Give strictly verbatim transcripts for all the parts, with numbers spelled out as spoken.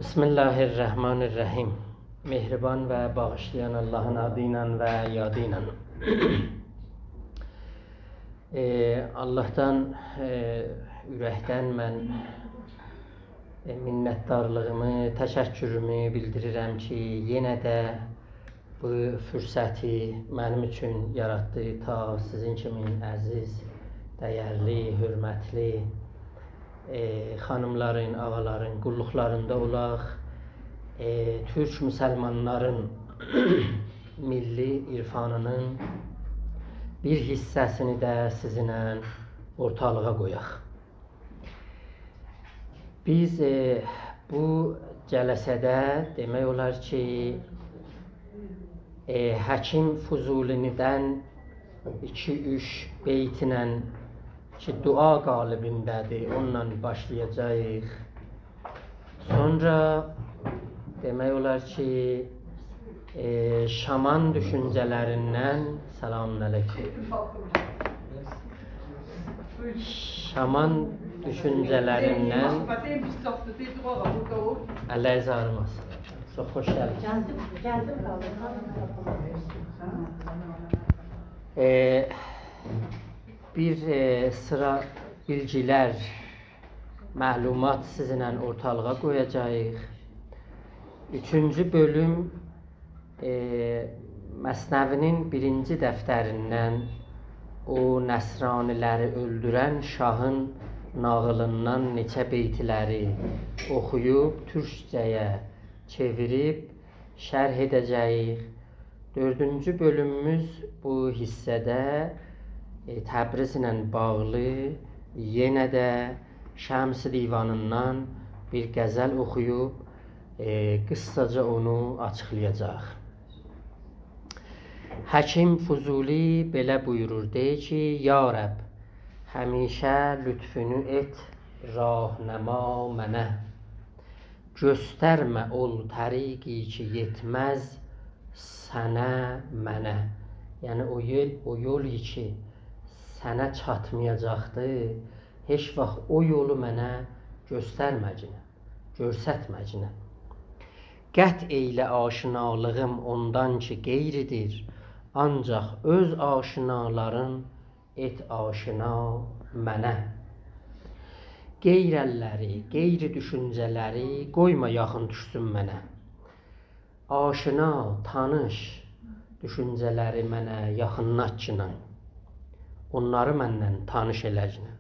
بسم الله الرحمن الرحیم. مهربان و باغیشلایان آللاهین آدی ایله و یادی ایله. ائ، آللاهدان، ائ، اورکدن من، ائ، منتدارلیغیمی، تشکرومو بیلدیریرم کی، یئنه ده بو فرصتی منیم اوچون یاراتدی. تا سیزین کیمی عزیز، دیرلی، حؤرمتلی، ائ، خانیملارین، آغالارین قوللوقلاریندا اولاق، ائ، تورک مسلمانلارین میللی عرفانینین بیر حیصه‌سینی ده سیزینله اورتالیغا قویاق. بیز، ائ، بو جلسه‌ده دئمک اولار کی، ائ، حکیم فضولی‌دن ایکی-اوچ بیتله کی، دعا قالبینده‌دیر، اونونلا باشلایاجاغیق. سونرا دئمک اولار کی، ائ، شامان دوشونجه‌لریندن، سلام علیکم. شامان دوشونجه‌لریندن، اللرینیز آغریماسین. چوخ خوش گلدینیز. گلدیم، گلدیم، قالدیم. ائ، بیر، ائ، سیرا بیلگیلر، معلومات سیزینله اورتالیغا قویاجاغیق. اوچونجو بؤلوم، ائ، مثنوی‌نین بیرینجی دفتریندن، او نصرانی‌لری اؤلدورن شاهین ناغیلیندان نئچه بیتلری اوخویوب، تورکجه‌یه چئویریب شرح ائده‌جه‌ییک. دؤردونجو بؤلوموموز بو حیصه‌ده، ائ، تبریزله باغلی یئنه ده شمس دیوانیندان بیر غزل اوخویوب، ائ، قیسساجا اونو آچیقلایاجاق. حکیم فضولی بئله بویورور، دئییر کی، یا رب، همیشه لطفونو ائت راهنما منه. گؤسترمه اول طریقی کی یئتمز سنه، منه. یعنی او یول، او یول کی سنه چاتمایاجاقدی، هئچ واخت او یولو منه گؤسترمه‌گینه، گؤرستمه‌گینه. قطع ائیله آشنالیغیم اوندان کی غیریدیر، آنجاق اؤز آشنالارین ائت آشنا منه. غیر اللری، غیر دوشونجه‌لری قویما یاخین دوشسون منه. آشنا، تانیش دوشونجه‌لری منه یاخینلاتگینان. اونلاری منن تانیش ائله‌گینن.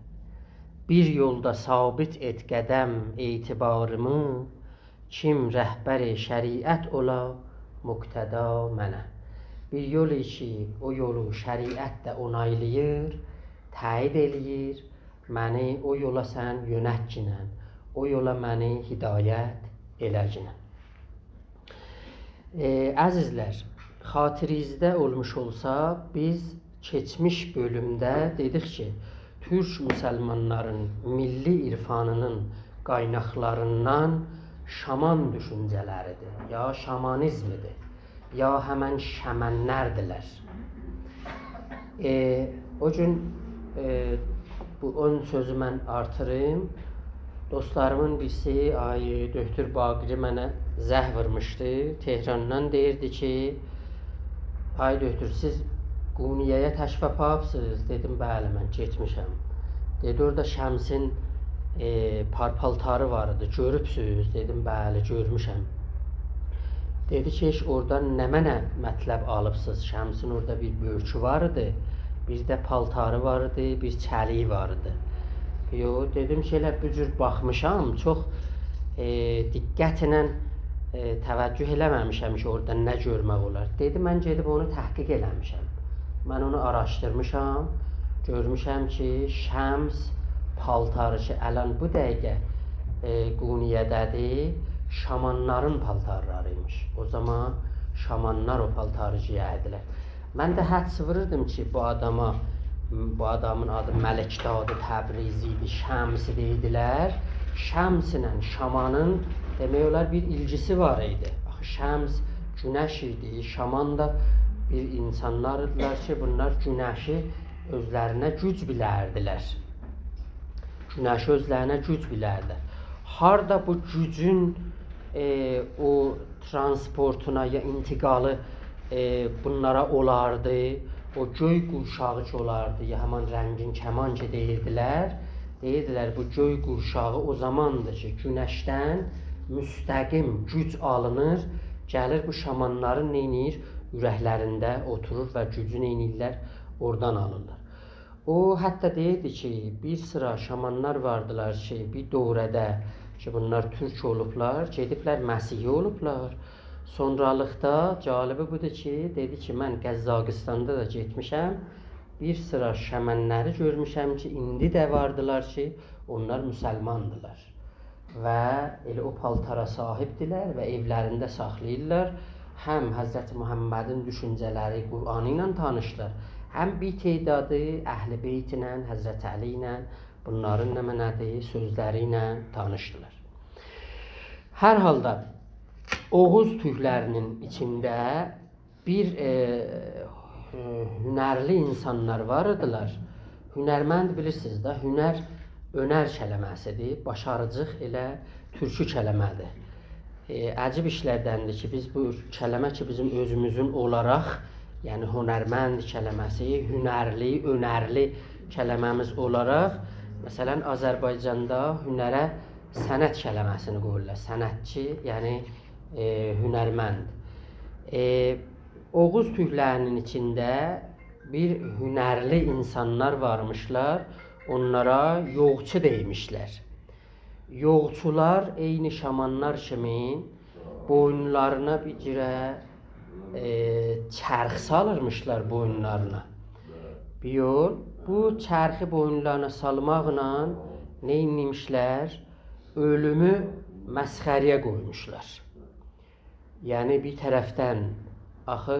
بیر یولدا ثابت ائت قدم اعتباریمی، کیم رهبر شریعت اولا مقتدا منه. بیر یول کی، او یولو شریعت ده اونایلاییر، تأیید ائله‌ییر، منی او یولا سن یؤنتگینن، او یولا منی هدایت ائله‌گینن. ائ، عزیزلر، خاطرینیزده اولموش اولسا، بیز کئچمیش بؤلومده دئدیک کی، تورک مسلمانلارین میللی عرفانی‌نین قایناقلاریندان شامان دوشونجه‌لریدیر، یا شامانیزمیدیر، یا همن شمنلردیلر. ائ، او گون، ائ، بو اون سؤزو من آرتیریم. دوستلاریمین بیریسی، آقای دکتر باقری، منه زنگ وورموشدو. تهراندان دئییردی کی، «آقای دکتر، سیز قونیه‌یه تشریف آپاریبسینیز؟» دئدیم: «بلی، من گئتمیشم.» دئدی: «اورادا شمسین، ائ، پال‌پالتاری وار ایدی، گؤروبسوز؟» دئدیم: «بلی، گؤرموشم.» دئدی کی، «هئچ اورادا نمنه مطلب آلیبسینیز؟ شمسین اورادا بیر بؤرکو وار ایدی، بیر ده پالتاری وار ایدی، بیر چلیگی وار ایدی.» یوخ، دئدیم کی، ائله بو جور باخمیشام، چوخ، ائ، دقتله، ائ، توجه ائله‌مه‌میشم کی، اورادا نه گؤرمک اولار. دئدی: «من گئدیب اونو تحقیق ائله‌میشم. من اونو آراشدیرمیشام، گؤرموشم کی، شمس پالتاری کی، الان بو دقیقه، ائ، قونیه‌ده‌دیر، شامانلارین پالتارلاری‌یمیش. او زامان شامانلار او پالتاری گئیردیلر.» من ده حدس ووروردوم کی، بو آداما، بو آدامین آدی ملک‌داد تبریزی ایدی، شمس دئییردیلر. شمس ایله شامانین، دئمک اولار، بیر ایلگیسی وار ایدی. آخی شمس گونش ایدی، شامان دا بیر اینسانلار ایدیلر کی، بونلار گونشی اؤزلرینه گوج بیلردیلر. گونشی اؤزلرینه گوج بیلردیلر. هاردا بو گوجون، ائ، او ترانسپورتونا یا انتقالی، ائ، بونلارا اولاردی، او گؤی قورشاغی کی اولاردی، یا همان رنگین کمان کی دئییردیلر، دئییردیلر، بو گؤی قورشاغی او زاماندیر کی، گونشدن مستقیم گوج آلینیر، گلیر بو شامانلارین نئینیر؟ اورکلرینده اوتورور و گوجو نئینیرلر؟ اورادان آلیرلار. او حتی دئییردی کی، بیر سیرا شامانلار واردیلار کی، بیر دوره‌ده کی، بونلار تورک اولوبلار، گئدیبلر مسیحی اولوبلار. سونرالیقدا جالبی بودور کی، دئدی کی، من قزاقیستاندا دا گئتمیشم، بیر سیرا شامانلاری گؤرموشم کی، ایندی ده واردیلار کی، اونلار مسلماندیلار. و ائله او پالتارا صاحیبدیلر و ائولرینده ساخلاییرلار. هم حضرت محمدین دوشونجه‌لری، قرآنی ایله تانیشدیلار، هم بیر تعدادی اهل بیت ایله، حضرت علی ایله، بونلارین نمنه‌دیر، سؤزلری ایله تانیشدیلار. هر حالدا اوغوز تورکلرینین ایچینده بیر، ائ، ائ، هنرلی اینسانلار وار ایدیلر. هنرمند بیلیرسینیز ده، هنر، اؤنر کلمه‌سیدیر. باشاریجیق ائله تورکو کلمه‌دیر. ائ، عجیب ایشلردندیر کی، بیز بو کلمه کی، بیزیم اؤزوموزون اولاراق، یعنی هنرمند کلمه‌سی، هنرلی، اؤنرلی کلمه‌میز اولاراق، مثلا، آذربایجاندا هنره صنعت کلمه‌سینی قویورلار. صنعتچی، یعنی، ائ، هنرمند. ائ، اوغوز تورکلرینین ایچینده بیر هنرلی اینسانلار وارمیشلار، اونلارا یوغچو دئیمیشلر. یوغچولار عینی شامانلار کیمی بوینلارینا بیر جوره، ائ، چرخ سالیرمیشلار بوینلارینا. بیر یول، بو چرخی بوینلارینا سالماقلا نئینیمیشلر؟ اؤلومو مسخره‌یه قویموشلار. یعنی، بیر طرفدن، آخی،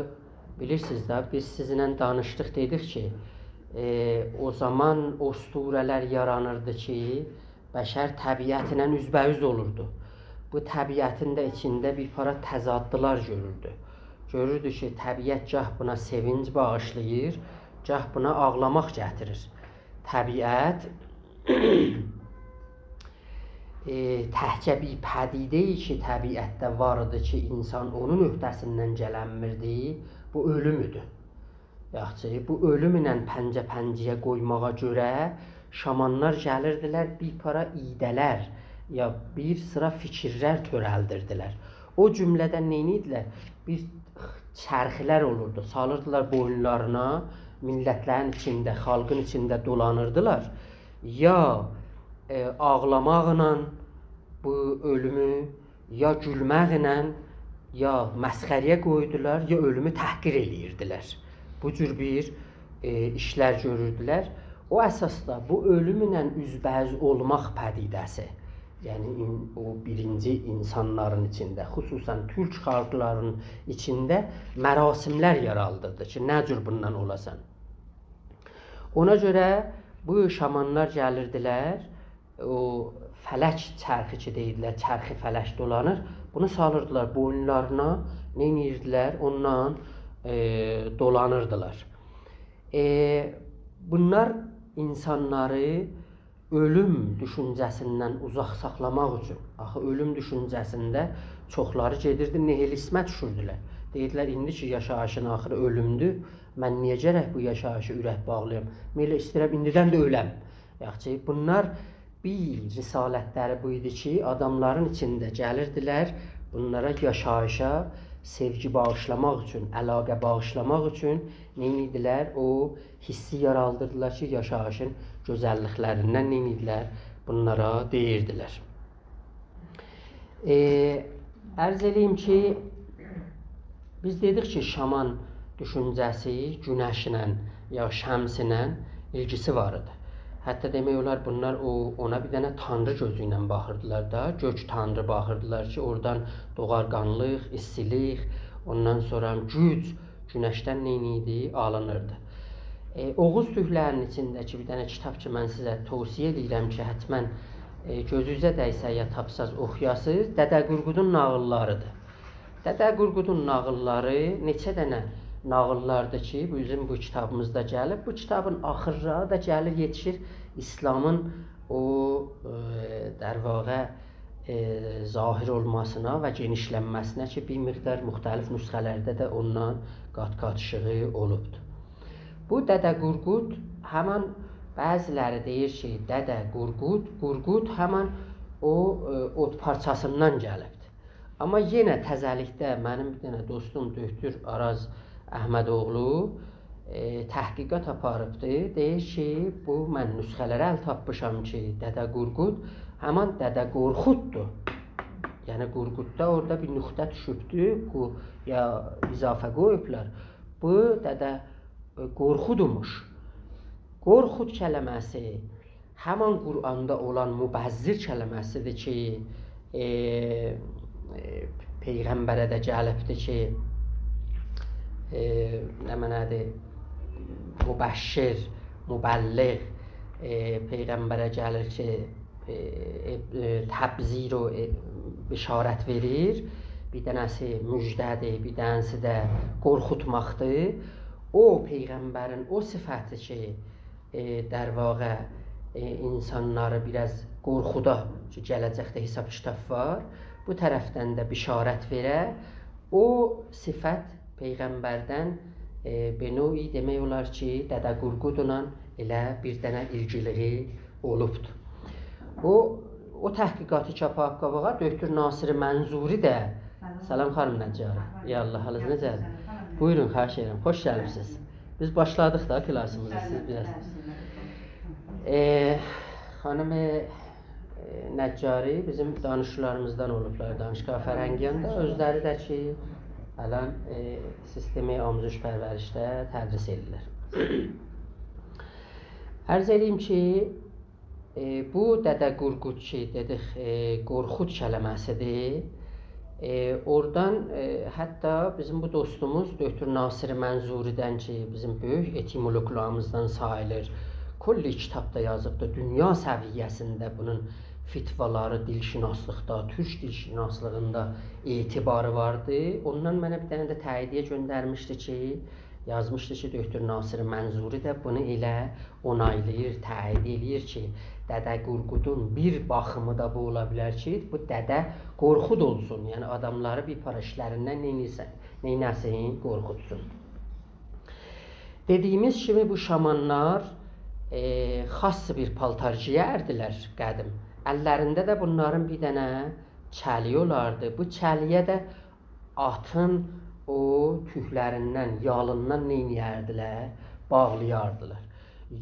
بیلیرسینیز ده، بیز سیزینله دانیشدیق، دئدیک کی، ائ، او زامان اسطوره‌لر یارانیردی کی، بشر طبیعتینن اوزبه‌اوز اولوردو. بو طبیعتین ده ایچینده بیر پارا تضادلار گؤروردو. گؤروردو کی، طبیعت گاه بونا سئوینج باغیشلاییر، گاه بونا آغلاماق گتیریر. طبیعت، ائ، تکجه بیر پدیده‌ای کی، طبیعتده وار ایدی کی، اینسان اونون عهده‌سیندن گلنمیردی، بو اؤلوم ایدی. یاخشی، بو اؤلوم ایله پنجه-پنجه‌یه قویماغا گؤره شامانلار گلیردیلر، بیر پارا ایده‌لر، یا بیر سیرا فیکیرلر تؤره‌لدیردیلر. او جمله‌دن نئینیردیلر؟ بیر چرخلر اولوردو، سالیردیلار بوینلارینا، میللتلرین ایچینده، خالقین ایچینده دولانیردیلار. یا، ائ، آغلاماقلا بو اؤلومو، یا گولمکله، یا مسخره‌یه قویوردولار، یا اؤلومو تحقیر ائله‌ییردیلر. بو جور بیر، ائ، ایشلر گؤروردولر. او اساسدا بو اؤلومله اوزبه‌اوز اولماق پدیده‌سی، یعنی این-، او بیرینجی اینسانلارین ایچینده، خصوصا تورک خالقلارین ایچینده مراسملر یارادیردی کی، نه جور بوندان اولاسان. اونا گؤره بو شامانلار گلیردیلر، او فلک چرخی کی دئییرلر، چرخ فلک دولانیر، بونو سالیردیلار بوینلارینا، نئینیردیلر؟ اوندان، ائ، دولانیردیلار. ائ، بونلار اینسانلاری اؤلوم دوشونجه‌سیندن اوزاق ساخلاماق اوچون، آخی اؤلوم دوشونجه‌سینده چوخلاری گئدیردی، نیهیلیسمه دوشوردولر. دئییردیلر، ایندی کی یاشاییشین آخیری اؤلومدور، من نییه گرک بو یاشاییشا اورک باغلایام؟ من ائله ایسته‌ییرم ایندیدن ده اؤلم. یاخشی، بونلار بیر رسالتلری بو ایدی کی، آداملارین ایچینده گلیردیلر، بونلارا یاشاییشا سئوگی باغیشلاماق اوچون، علاقه باغیشلاماق اوچون نئینیردیلر؟ او حیسی یارادیردیلار کی، یاشاییشین گؤزللیکلریندن نئینیردیلر؟ بونلارا دئییردیلر. ائ، عرض ائله‌ییم کی، بیز دئدیک کی، شامان دوشونجه‌سی گونشله یا شمسله ایلگیسی وار ایدی. حتی دئمک اولار، بونلار او، اونا بیر دنه تانری گؤزو ایله باخیردیلار دا، گؤک تانری باخیردیلار کی، اورادان دوغارقانلیق، ایستیلیک، اوندان سونرا گوج گونشدن نئینیردی؟ آلینیردی. ائ، اوغوز تورکلرینین ایچینده کی بیر دنه کیتاب کی، من سیزه توصیه ائله‌ییرم کی، حتما، ائ، گؤزونوزه دَیسه یا تاپساز اوخویاسینیز، دده قورقودون ناغیللاریدیر. دده قورقودون ناغیللاری نئچه دنه ناغیللاردیر کی، بیزیم بو کیتابیمیزدا گلیب. بو کیتابین آخیرلاری دا گلیر، یئتیشیر ایسلامین او، ائ، در واقع، ائ، ظاهر اولماسینا و گئنیشلنمه‌سینه کی، بیر مقدار مختلف نسخه‌لرده ده اوندان قات-قاتیشیغی اولوبدور. بو دده قورقود همان، بعضی‌لری دئییر کی، دده قورقود، قورقود همان او، ائ، اود پارچاسیندان گلیبدیر. آمما یئنه تزه‌لیکده منیم بیر دنه دوستوم دؤکتور آراز احمداوغلو، ائ، تحقیقات آپاریبدی. دئییر کی، بو من نسخه‌لره ال تاپمیشام کی، دده قورقود همان دده قورخوددور. یعنی قورقوددا اورادا بیر نقطه دوشوبدو، قو-، یا اضافه قویوبلار. بو دده، ائ، قورخودوموش. قورخود کلمه‌سی همان قرآندا اولان مبذر کلمه‌سیدیر کی، ائ، ائ، پیغمبره ده گلیبدیر کی، ائ، نمنه‌دیر، مبشر، مبلغ، ائ، پیغمبره گلیر کی، ائ، ائ، ائ، تبذیر و، ائ، بشارت وئریر. بیر دنه‌سی مژده‌دیر، بیر دنه‌سی ده قورخوتماقدیر. او پیغمبرین او صفتی کی، ائ، در واقع، ائ، اینسانلاری بیر آز قورخودا کی، گله‌جکده حساب کیتاب وار. بو طرفدن ده بشارت وئره. او صفت پیغمبردن، ائ، به نوعی دئمک اولار کی، دده قورقودلا ائله بیر دنه ایلگیلیگی اولوبدور. او، او تحقیقاتی کی آپاریب قاباغا، دؤکتور ناصر منظوری ده. سلام. سلام خانیم نجاری. یا الله، حالینیز نئجه‌دیر؟ سلام. بویورون، خواهش ائدیرم. خوش گلیبسیز. بیز باشلادیق دا کلاسیمیزی، سیز بیر آز. ائ، خانیم، ائ، نجاری بیزیم دانشجولاریمیزدان اولوبلار دانشگاه فرهنگیاندا. اؤزلری ده کی، الان، ائ، سیستم آموزش پرورشده تدریس ائدیرلر. عرض ائدییم کی، ائ، بو دده قورقود کی، دئدیک، ائ، قورخود کلمه‌سیدیر. ائ، اورادان، ائ، حتی بیزیم بو دوستوموز دؤکتور ناصر منظوری‌دن کی، بیزیم بؤیوک اتیمولوقلاریمیزدان ساییلیر، کلی کیتاب دا یازیبدیر. دونیا سویه‌سینده بونون فتوالاری دیل‌شناسلیقدا، تورک دیل‌شناسلیغیندا اعتباری واردی. اوندان منه بیر دنه ده تأییدیه گؤندرمیشدی کی، یازمیشدی کی، دؤکتور ناصر منظوری ده بونو ائله اونایلاییر، تأیید ائله‌ییر کی، دده قورقودون بیر باخیمی دا بو اولا بیلر کی، بو دده قورخود اولسون. یعنی، آداملاری بیر پارا ایشلریندن نئینیسن، نئینه‌سین، قورخوتسون. دئدیییمیز کیمی، بو شامانلار، ائ، خاص بیر پالتار گئیردیلر قدیم. اللرینده ده بونلارین بیر دنه چلیگی اولاردی. بو چلیگه ده آتین او توکلریندن، یالیندان نئینیه‌ردیلر؟ باغلایاردیلار.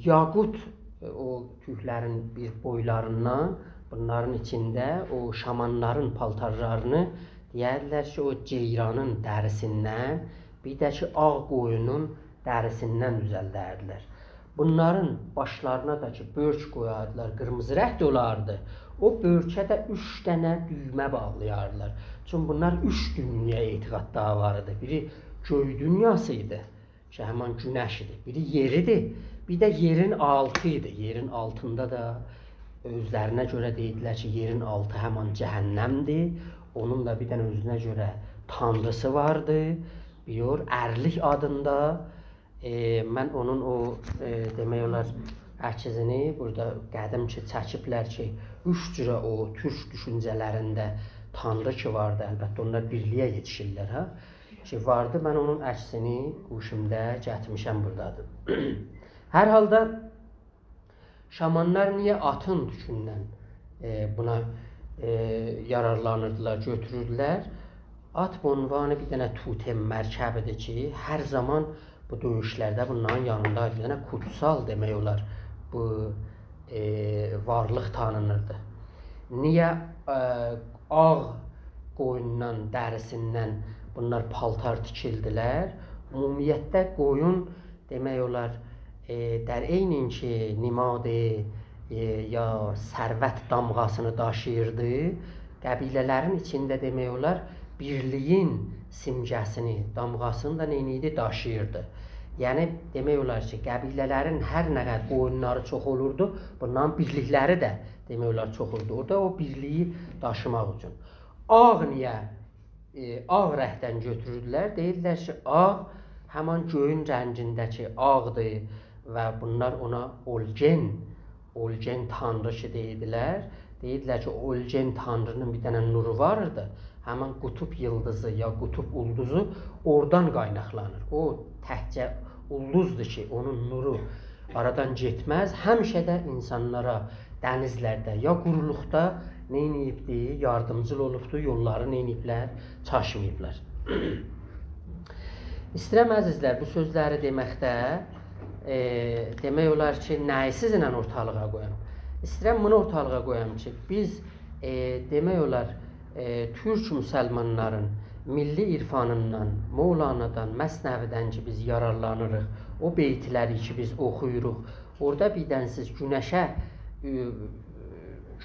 یاقوت، ائ، او توکلرین بیر بویلاریندان، بونلارین ایچینده او شامانلارین پالتارلارینی، دئیردیلر کی، او جئیرانین دریسیندن، بیر ده کی، آغ قویونون دریسیندن دوزلدردیلر. بونلارین باشلارینا دا کی، بؤرک قویاردیلار، قیرمیزی رنگده اولاردی. او بؤرکه ده اوچ دنه دویمه باغلایاردیلار. چونکی بونلار اوچ دونیایا اعتقادلاری وار ایدی. بیری گؤی دونیاسی ایدی، کی، همان گونش ایدی. بیری یئر ایدی، بیر ده یئرین آلتی ایدی. یئرین آلتیندا دا اؤزلرینه گؤره دئییردیلر کی، یئرین آلتی همان جهنمدیر. اونون دا بیر دنه اؤزونه گؤره تانریسی واردی. بیر ارلیک آدیندا. ائ، من اونون او، ائ، دئمک اولار، عکسینی بورادا قدیم کی چکیبلر کی، اوچ جوره او تورک دوشونجه‌لرینده تانری کی واردی، البته اونلار بیرلیگه یئتیشیرلر، هه؟ کی واردی، من اونون عکسینی گوشیمده گتیرمیشم، بورادادیر. هر حالدا شامانلار نییه آتین توکوندن، ائ، بونا، ائ، یارارلانیردیلار، گؤتوروردولر؟ آت به عنوان بیر دنه توتم مرکبیدیر کی، هر زامان بو دؤیوشلرده بونلارین یانیندا بیر دنه کوتسال دئمک اولار، بو، ائ، وارلیق تانینیردی. نییه، ائ، آغ قویوندان، دریسیندن بونلار پالتار تیکیردیلر؟ عمومیتده قویون دئمک اولار، ائ، در عین کی نماد، ائ، یا ثروت دامغاسینی داشیییردی، قبیله‌لرین ایچینده دئمک اولار بیرلیگین سیمگه‌سینی، دامغاسینی دا نئینیردی؟ داشیییردی. یعنی دئمک اولار کی، قبیله‌لرین هر نه قدر قویونلاری چوخ اولوردو، بونلارین بیرلیکلری ده دئمک اولار چوخ اولوردو. اورادا او بیرلیگی داشیماق اوچون. آغ نییه ائ، آغ رنگدن گؤتوروردولر. دئییرلر کی، آغ همان گؤیون رنگینده‌کی آغدیر و بونلار اونا اولگن، اولگن تانری کی دئییردیلر. دئییرلر کی، او اؤلگن تانری‌نین بیر دنه نورو واردی. همین قطب ییلدیزی یا قطب اولدوزو اورادان قایناقلانیر. او تکجه اولدوزدور کی، اونون نورو آرادان گئتمز. همیشه ده اینسانلارا دنیزلرده یا قورولوقدا نئینییبدی؟ یاردیمجیل اولوبدو، یوللاری نئینییبلر؟ چاشماییبلار. ایسته‌ییرم، عزیزلر، بو سؤزلری دئمکده، ائ، دئمک اولار کی، نه‌یی سیزینله اورتالیغا قویام؟ ایسته‌ییرم بونو اورتالیغا قویام کی، بیز، ائ، دئمک اولار، ائ، تورک مسلمانلارین میللی عرفانیندان، مولانادان، مثنوی‌دن کی، بیز یارارلانیریق، او بیتلری کی، بیز اوخویوروق، اورادا بیر دنه سیز گونشه، ائ،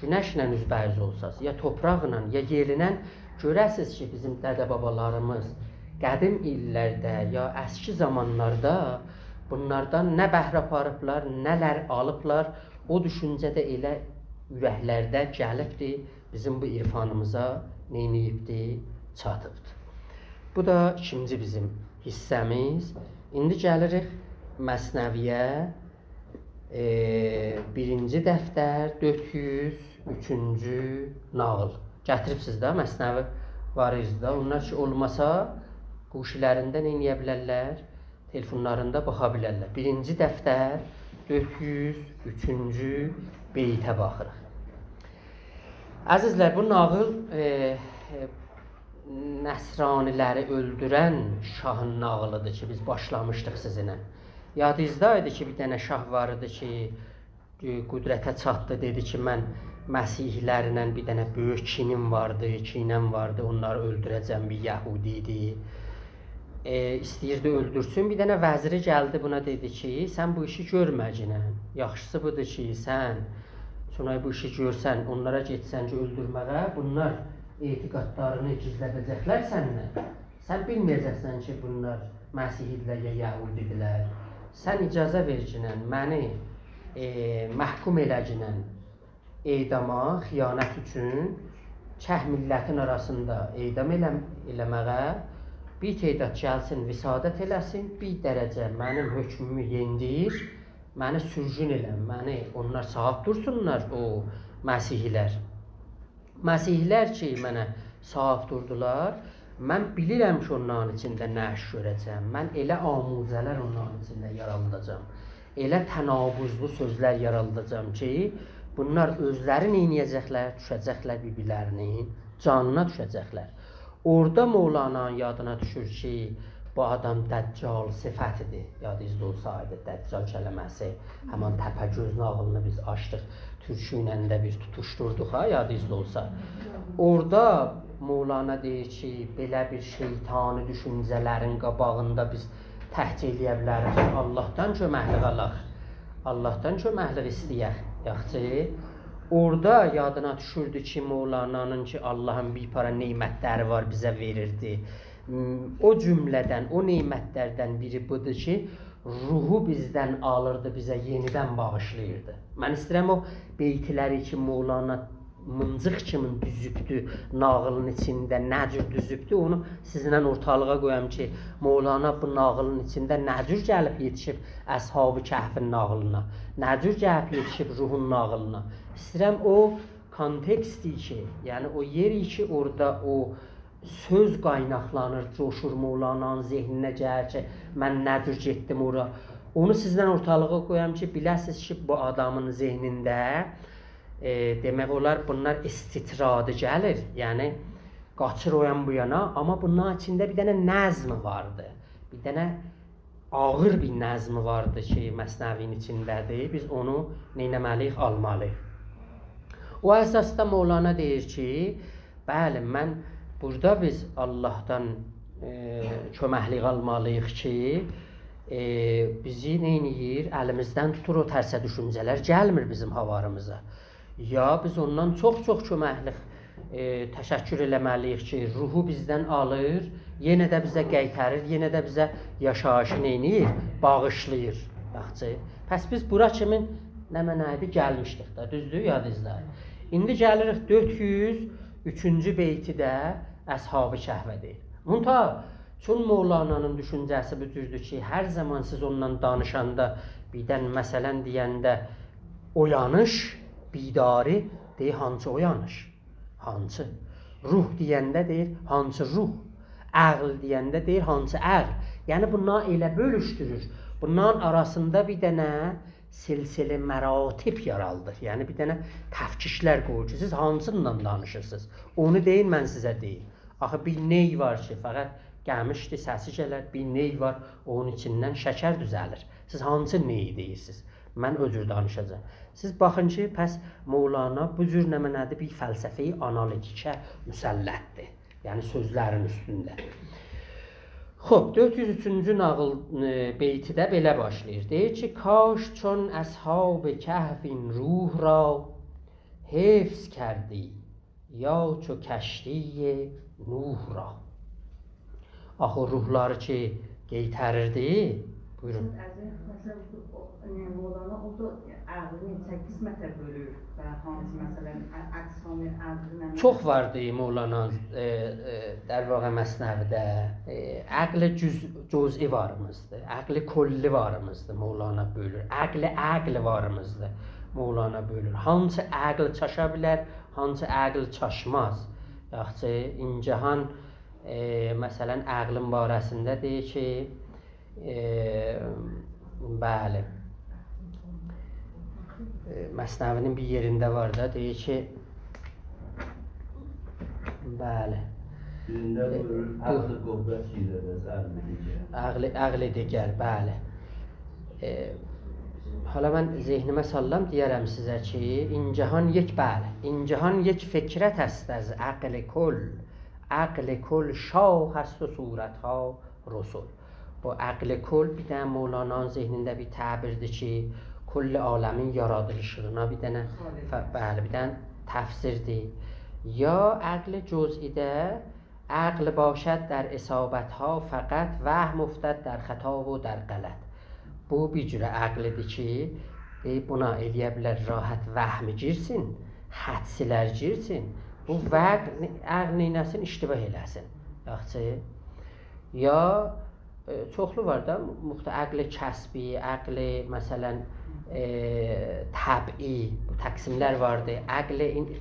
گونشله اوزبه‌اوز اولساز، یا توپراقلا، یا یئرینن، گؤره‌سیز کی، بیزیم دده-بابالاریمیز قدیم ایللرده یا اسکی زامانلاردا بونلاردان نه بهره آپاریبلار، نه‌لر آلیبلار، او دوشونجه ده ائله اورکلرده گلیبدی، بیزیم بو عرفانیمیزا نئینییبدی؟ چاتیبدی. بو دا ایکینجی بیزیم حیصه‌میز. ایندی گلیریک مثنوی‌یه. ائ، بیرینجی دفتر، دؤرد یوز اوچونجو ناغیل. گتیریبسیز ده، مثنوی وار ایدی ده. اونلار کی اولماسا، گوشی‌لرینده نئینیه بیلرلر؟ تلفونلاریندا باخا بیلرلر. بیرینجی دفتر، دؤرد یوز اوچونجو بیته باخیریق. عزیزلر، بو ناغیل، ائ، ائ، نصرانی‌لری اؤلدورن شاهین ناغیلیدیر کی، بیز باشلامیشدیق سیزینله. یادینیزدا ایدی کی، بیر دنه شاه وار ایدی کی، ائ، قدرته چاتدی، دئدی کی، من مسیحی‌لرله بیر دنه بؤیوک کینیم واردی، کینه‌م واردی، اونلاری اؤلدوره‌جم، بیر یهودی ایدی. ائ، ایسته‌ییردی اؤلدورسون. بیر دنه وزیری گلدی بونا دئدی کی، سن بو ایشی گؤرمه‌گینن. یاخشیسی بودور کی، سن چونکی بو ایشی گؤرسن، اونلارا گئتسن کی، اؤلدورمه‌یه، بونلار اعتقادلارینی گیزلده‌جکلر سندن. سن بیلمه‌یه‌جکسن کی، بونلار مسیحی‌دیرلر یا یهودی‌دیرلر. سن اجازه وئرگینن، منی، ائ، محکوم ائله‌گینن اعداما، خیانت اوچون، چه میللتین آراسیندا اعدام ائلم-، ائله‌مه‌یه، بیر تعداد گلسین، وساطت ائله‌سین، بیر درجه منیم حکمومو یئندیر، منی سورگون ائله، منی، اونلار صاحیب دورسونلار، او مسیحی‌لر. مسیحی‌لر کی، منه صاحیب دوردولار، من بیلیرم کی، اونلارین ایچینده نه ایش گؤره‌جم. من ائله آموزه‌لر اونلارین ایچینده یارالداجاغام. ائله تناقضلو سؤزلر یارالداجاغام کی، بونلار اؤزلری نئینیه‌جکلر؟ دوشه‌جکلر بیر-بیرلرینین جانینا دوشه‌جکلر. اورادا مولانانین یادینا دوشور کی، بو آدام دجال صفتیدیر. یادینیزدا اولسایدی، دجال کلمه‌سی، همان تپه‌گؤز ناغیلینی بیز آچدیق، تورکو ایله ده بیر توتوشدوردوق ها، یادینیزدا اولسا. اورادا مولانا دئییر کی، بئله بیر شیطانی دوشونجه‌لرین قاباغیندا بیز تکجه ائلیه بیلریک. آللاهدان کؤمکلیک آلاق. آللاهدان کؤمکلیک ایسته‌یک. یاخشی. اورادا یادینا دوشوردو کی، مولانانین کی، آللاهین بیر پارا نعمتلری وار، بیزه وئریردی. م، او جمله‌دن، او نعمتلردن بیری بودور کی، روحو بیزدن آلیردی، بیزه یئنیدن باغیشلاییردی. من ایسته‌ییرم او بیتلری کی، مولانا مینجیق کیمی دوزوبدو، ناغیلین ایچینده نه جور دوزوبدو، اونو سیزینله اورتالیغا قویام کی، مولانا بو ناغیلین ایچینده نه جور گلیب یئتیشیب اصحاب کهفین ناغیلینا، نه جور گلیب یئتیشیب روحون ناغیلینا. ایسته‌ییرم او کانتکستی کی، یعنی او یئری کی، اورادا او سؤز قایناقلانیر، جوشور، مولانانین ذهنینه گلیر کی، من نه جور گئتدیم اورا. اونو سیزینله اورتالیغا قویام کی، بیله‌سیز کی، بو آدامین ذهنینده، ائ، دئمک اولار، بونلار استطرادی گلیر. یعنی، قاچیر او یان بو یانا، آمما بونلارین ایچینده بیر دنه نظم واردی. بیر دنه آغیر بیر نظم واردی کی، مثنوی‌نین ایچینده‌دیر. بیز اونو نئینه‌مه‌لی‌ییک؟ آلمالی‌ییق. او اساسدا مولانا دئییر کی، بلی، من بورادا بیز آللاهدان، ائ، کؤمکلیک آلمالی‌ییق کی، ائ، بیزی نئینیییر؟ الیمیزدن توتور، او ترسه دوشونجه‌لر گلمیر بیزیم هاواریمیزا. یا بیز اوندان چوخ-چوخ کؤمکلیک، ائ، تشکر ائله‌مه‌لی‌ییک کی، روحو بیزدن آلیر، یئنه ده بیزه قایتاریر، یئنه ده بیزه یاشاییشی نئینیر؟ باغیشلاییر. یاخشی. پس بیز بورا کیمین نمنه ایدی؟ گلمیشدیک ده، دوزدور؟ یادینیزدا. ایندی گلیریک دؤرد یوز اوچونجو بیتیده اصحاب کهفه دئییر. منتها، چون مولانانین دوشونجه‌سی بو جوردور کی، هر زامان سیز اوننان دانیشاندا، بیردن مثلا دئینده، اویانیش، بیداری، دئییر، هانسی اویانیش؟ هانسی؟ روح دئینده دئییر، هانسی روح؟ عقل دئینده دئییر، هانسی عقل؟ یعنی، بونلاری ائله بؤلوشدورور. بونلارین آراسیندا بیر دنه سلسله مراتب یارادیر. یعنی، بیر دنه تفکیکلر قویور کی، سیز هانسیندان دانیشیرسینیز؟ اونو دئیین، من سیزه دئییم. آخی بیر نی وار کی، فقط قمیشدیر، سسی گلر، بیر نی وار، اونون ایچیندن شکر دوزه‌لیر. سیز هانسی نی دئییرسینیز؟ من او جور دانیشاجاغام. سیز باخین کی، پس مولانا بو جور نمنه‌دیر؟ بیر فلسفه‌ی آنالیتیکه مسلطدیر. یعنی سؤزلرین اوستونده. خوب، دؤرد یوز اوچونجو ناغیل، ائ، بیتی ده بئله باشلاییر. دئییر کی، «کاش چون اصحاب کهف این روح را، حفظ کردی یا چو کشتی نوح را.» آخی او روحلاری کی قئیتریردی، بویورون. عزیز، مثلا، او، ائ، مولانا او دا عقلینی نئچه قسمته بؤلور و هانسی، مثلا، ا-، اقسام عقلینن چوخ واردی مولانانین، ائ، ائ، در واقع مثنوی‌ده. ائ، عقل جز-، جزئی واریمیزدیر، عقل کلی واریمیزدیر، مولانا بؤلور. عقل عقل واریمیزدیر، مولانا بؤلور. هانسی عقل چاشا بیلر، هانسی عقل چاشماز. یاخشی، این جهان، ائ، مثلا، عقلین باره‌سینده دئییر کی، ائ، بلی. ائ، مثنوی‌نین بیر یئرینده وار دا، دئییر کی، بلی. بیرینده ائ، بویورور، بو عقل قوت گیرر از عقل دگر. عقل، عقل دگر، بلی. ائ، حالا من ذهنیمه ساللام، دئیه‌رم سیزه کی، این جهان یک، بلی، این جهان یک فکرت است از عقل کل، عقل کل شاه است و صورت‌ها رسل. بو عقل کل بیر دنه مولانانین ذهنینده بیر تعبیردیر کی، کل عالمین یارادیلیشینا بیر دنه، خالق. ف-، بلی، بیر دنه تفسیردیر. یا عقل جزئی‌ده، «عقل باشد در اصابت‌ها فقط، وهم افتد در خطا و در غلط.» بو بیر جوره عقلدیر کی، ائ، بونا ائلیه بیلر راحت وهمی گیرسین، حدس‌لر گیرسین. بو عقل، عقل نئینه‌سین؟ اشتباه ائله‌سین. یاخشی؟ یا، ائ، چوخلو وار دا، مخت-، عقل کسبی، عقل، مثلا، ائ، طبعی، بو تقسیم‌لر واردی. عقل این-، ائ،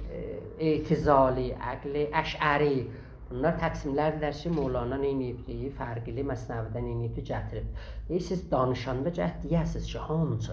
اعتزالی، عقل اشعری. بونلار تقسیم‌لردیر کی، مولانا نئینییبدی؟ فرقلی مثنوی‌ده نئینییبدی؟ گتیریب. دئییر، سیز دانیشاندا گرک دئیه‌سینیز کی، هانسی؟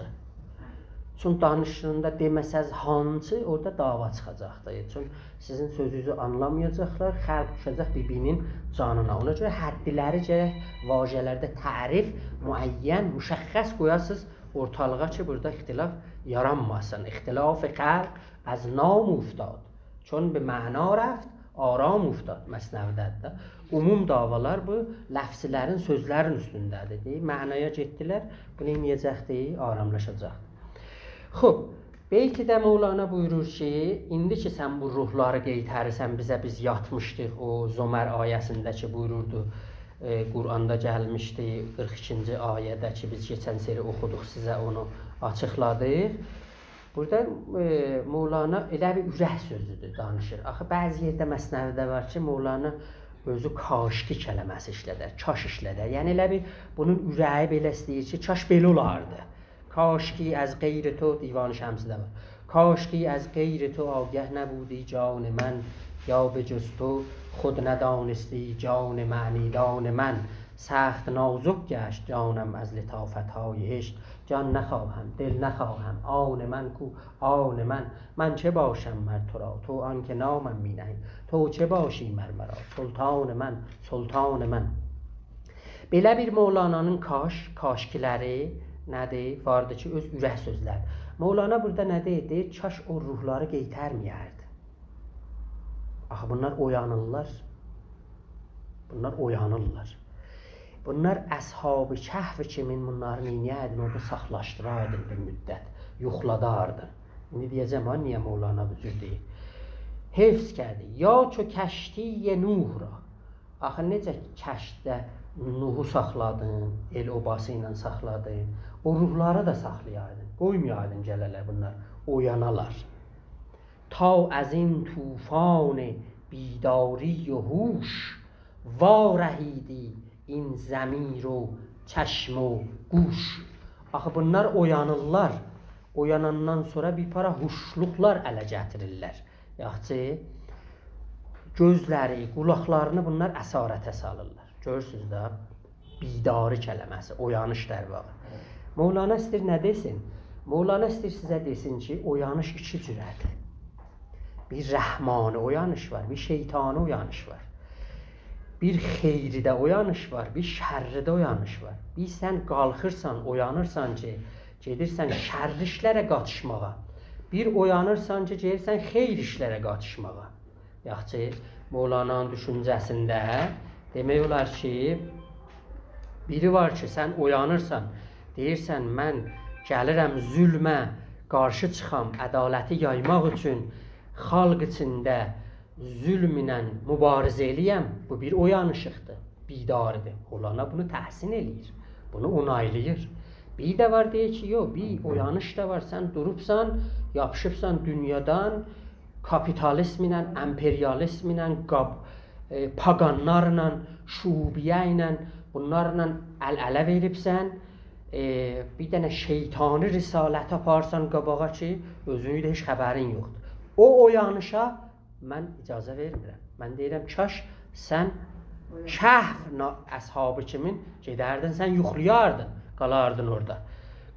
چون دانیشیغیندا دئمه‌سز هانسی، اورادا دعوا چیخاجاقدیر. چون سیزین سؤزونوزو آنلامایاجاقلار، خلق دوشه‌جک بیر-بیرینین جانینا. اونا گؤره حدلری گرک واژه‌لرده تعریف معین، مشخص قویاسینیز اورتالیغا کی، بورادا اختلاف یارانماسین. اختلاف خلق از نام اوفتاد، چون به معنا رفت، آرام اوفتاد. مثنوی‌ده‌دیر ده. عموم دعوالار بو لفظلرین، سؤزلرین اوستونده‌دیر. دئییر، معنایا گئتدیلر، بو نئینیه‌جکدیر؟ آراملاشاجاقدیر. خوب، بیتی‌ده مولانا بویورور کی، ایندی کی سن بو روحلاری قئیتریرسن بیزه، بیز یاتمیشدیق، او زمر آیه‌سینده کی بویوروردو، ائ، قرآندا گلمیشدی، قیرخ ایکینجی آیه‌ده کی بیز کئچن سری اوخودوق، سیزه اونو آچیقلادیق. بورادا، ائ، مولانا ائله بیر اورک سؤزودور، دانیشیر. آخی بعضی یئرده مثنوی‌ده وار کی، مولانا اؤزو «کاشکی» کلمه‌سی ایشله‌در، «کاش» ایشله‌در. یعنی ائله بیر بونون اوره‌یی بئله ایسته‌ییر کی، کاش بئله اولاردی. «کاشکی از غیر تو»، دیوان شمس‌ده وار. «کاشکی از غیر تو آگه نبودی جان من، یا به جز تو خود ندانستی جان معنی‌دان من. سخت نازک گشت جانم از لطافت‌های عشق، جان نخواهم، دل نخواهم، آن من کو، آن من؟ من چه باشم مر تو را، تو آن که نامم می‌نهی؟ تو چه باشی مر مرا، سلطان من، سلطان من؟» بئله بیر مولانانین «کاش»، «کاشکی»لری نه‌دیر؟ واردی کی، اؤز اورک سؤزلر. مولانا بورادا نه دئییر؟ دئییر، کاش او روحلاری قئیترمه‌یردی. آخی بونلار اویانیرلار. بونلار اویانیرلار. بونلار اصحاب کهف کیمین، بونلاری نئینیه‌یدین؟ اورادا ساخلاشدیراردین بیر مدت، یوخلاداردین. ایندی دئیه‌جم ها، نییه مولانا بو جور دئییر. «حفظ کردی یا چو کشتی نوح را.» آخی نئجه کشتده نوحو ساخلادین، ائل اوباسی ایله ساخلادین، او روحلاری دا ساخلایاردین، قویمایاردین گله‌لر بونلار، اویانالار. «تا از این طوفان بیداری و هوش، وارهیدی این ضمیر و چشم و گوش.» آخی بونلار اویانیرلار. اویاناندان سونرا بیر پارا هوشلوقلار اله گتیریرلر. یاخشی، گؤزلری، قولاقلارینی بونلار اسارته سالیرلار. گؤرورسونوز ده، بیداری کلمه‌سی، اویانیش در واقع. مولانا ایسته‌ییر نه دئسین؟ مولانا ایسته‌ییر سیزه دئسین کی، اویانیش ایکی جوره‌دیر. بیر رحمانی اویانیش وار، بیر شیطانی اویانیش وار. بیر خیرده اویانیش وار، بیر شرده اویانیش وار. بیر سن قالخیرسان، اویانیرسان کی، گئدیرسن شر ایشلره قاتیشماغا. بیر اویانیرسان کی، گئدیرسن خیر ایشلره قاتیشماغا. یاخشی، مولانانین دوشونجه‌سینده دئمک اولار کی، بیری وار کی، سن اویانیرسان، دئییرسن، «من گلیرم ظلمه قارشی چیخام، عدالتی یایماق اوچون خالق ایچینده ظلم ایله مبارزه ائله‌یم.» بو بیر اویانیشیقدیر، بیداریدیر. مولانا بونو تحسین ائله‌ییر، بونو اونایلاییر. بیر ده وار، دئییر کی، یوخ، بیر اویانیش دا وار، سن دوروبسان، یاپیشیبسان دونیادان، کاپیتالیزم ایله، امپریالیزم ایله، قاب-، ائ، پاگانلارلا، شعوبیه ایله، بونلارلا ال-اله وئریبسن، ائ، بیر دنه شیطانی رسالتی آپاریرسان قاباغا کی، اؤزونون ده هئچ خبرین یوخدور. او اویانیشا من اجازه وئرمیرم. من دئییرم، کاش سن کهف نا-، اصحابی کیمین گئدردین، سن یوخلایاردین، قالاردین اورادا.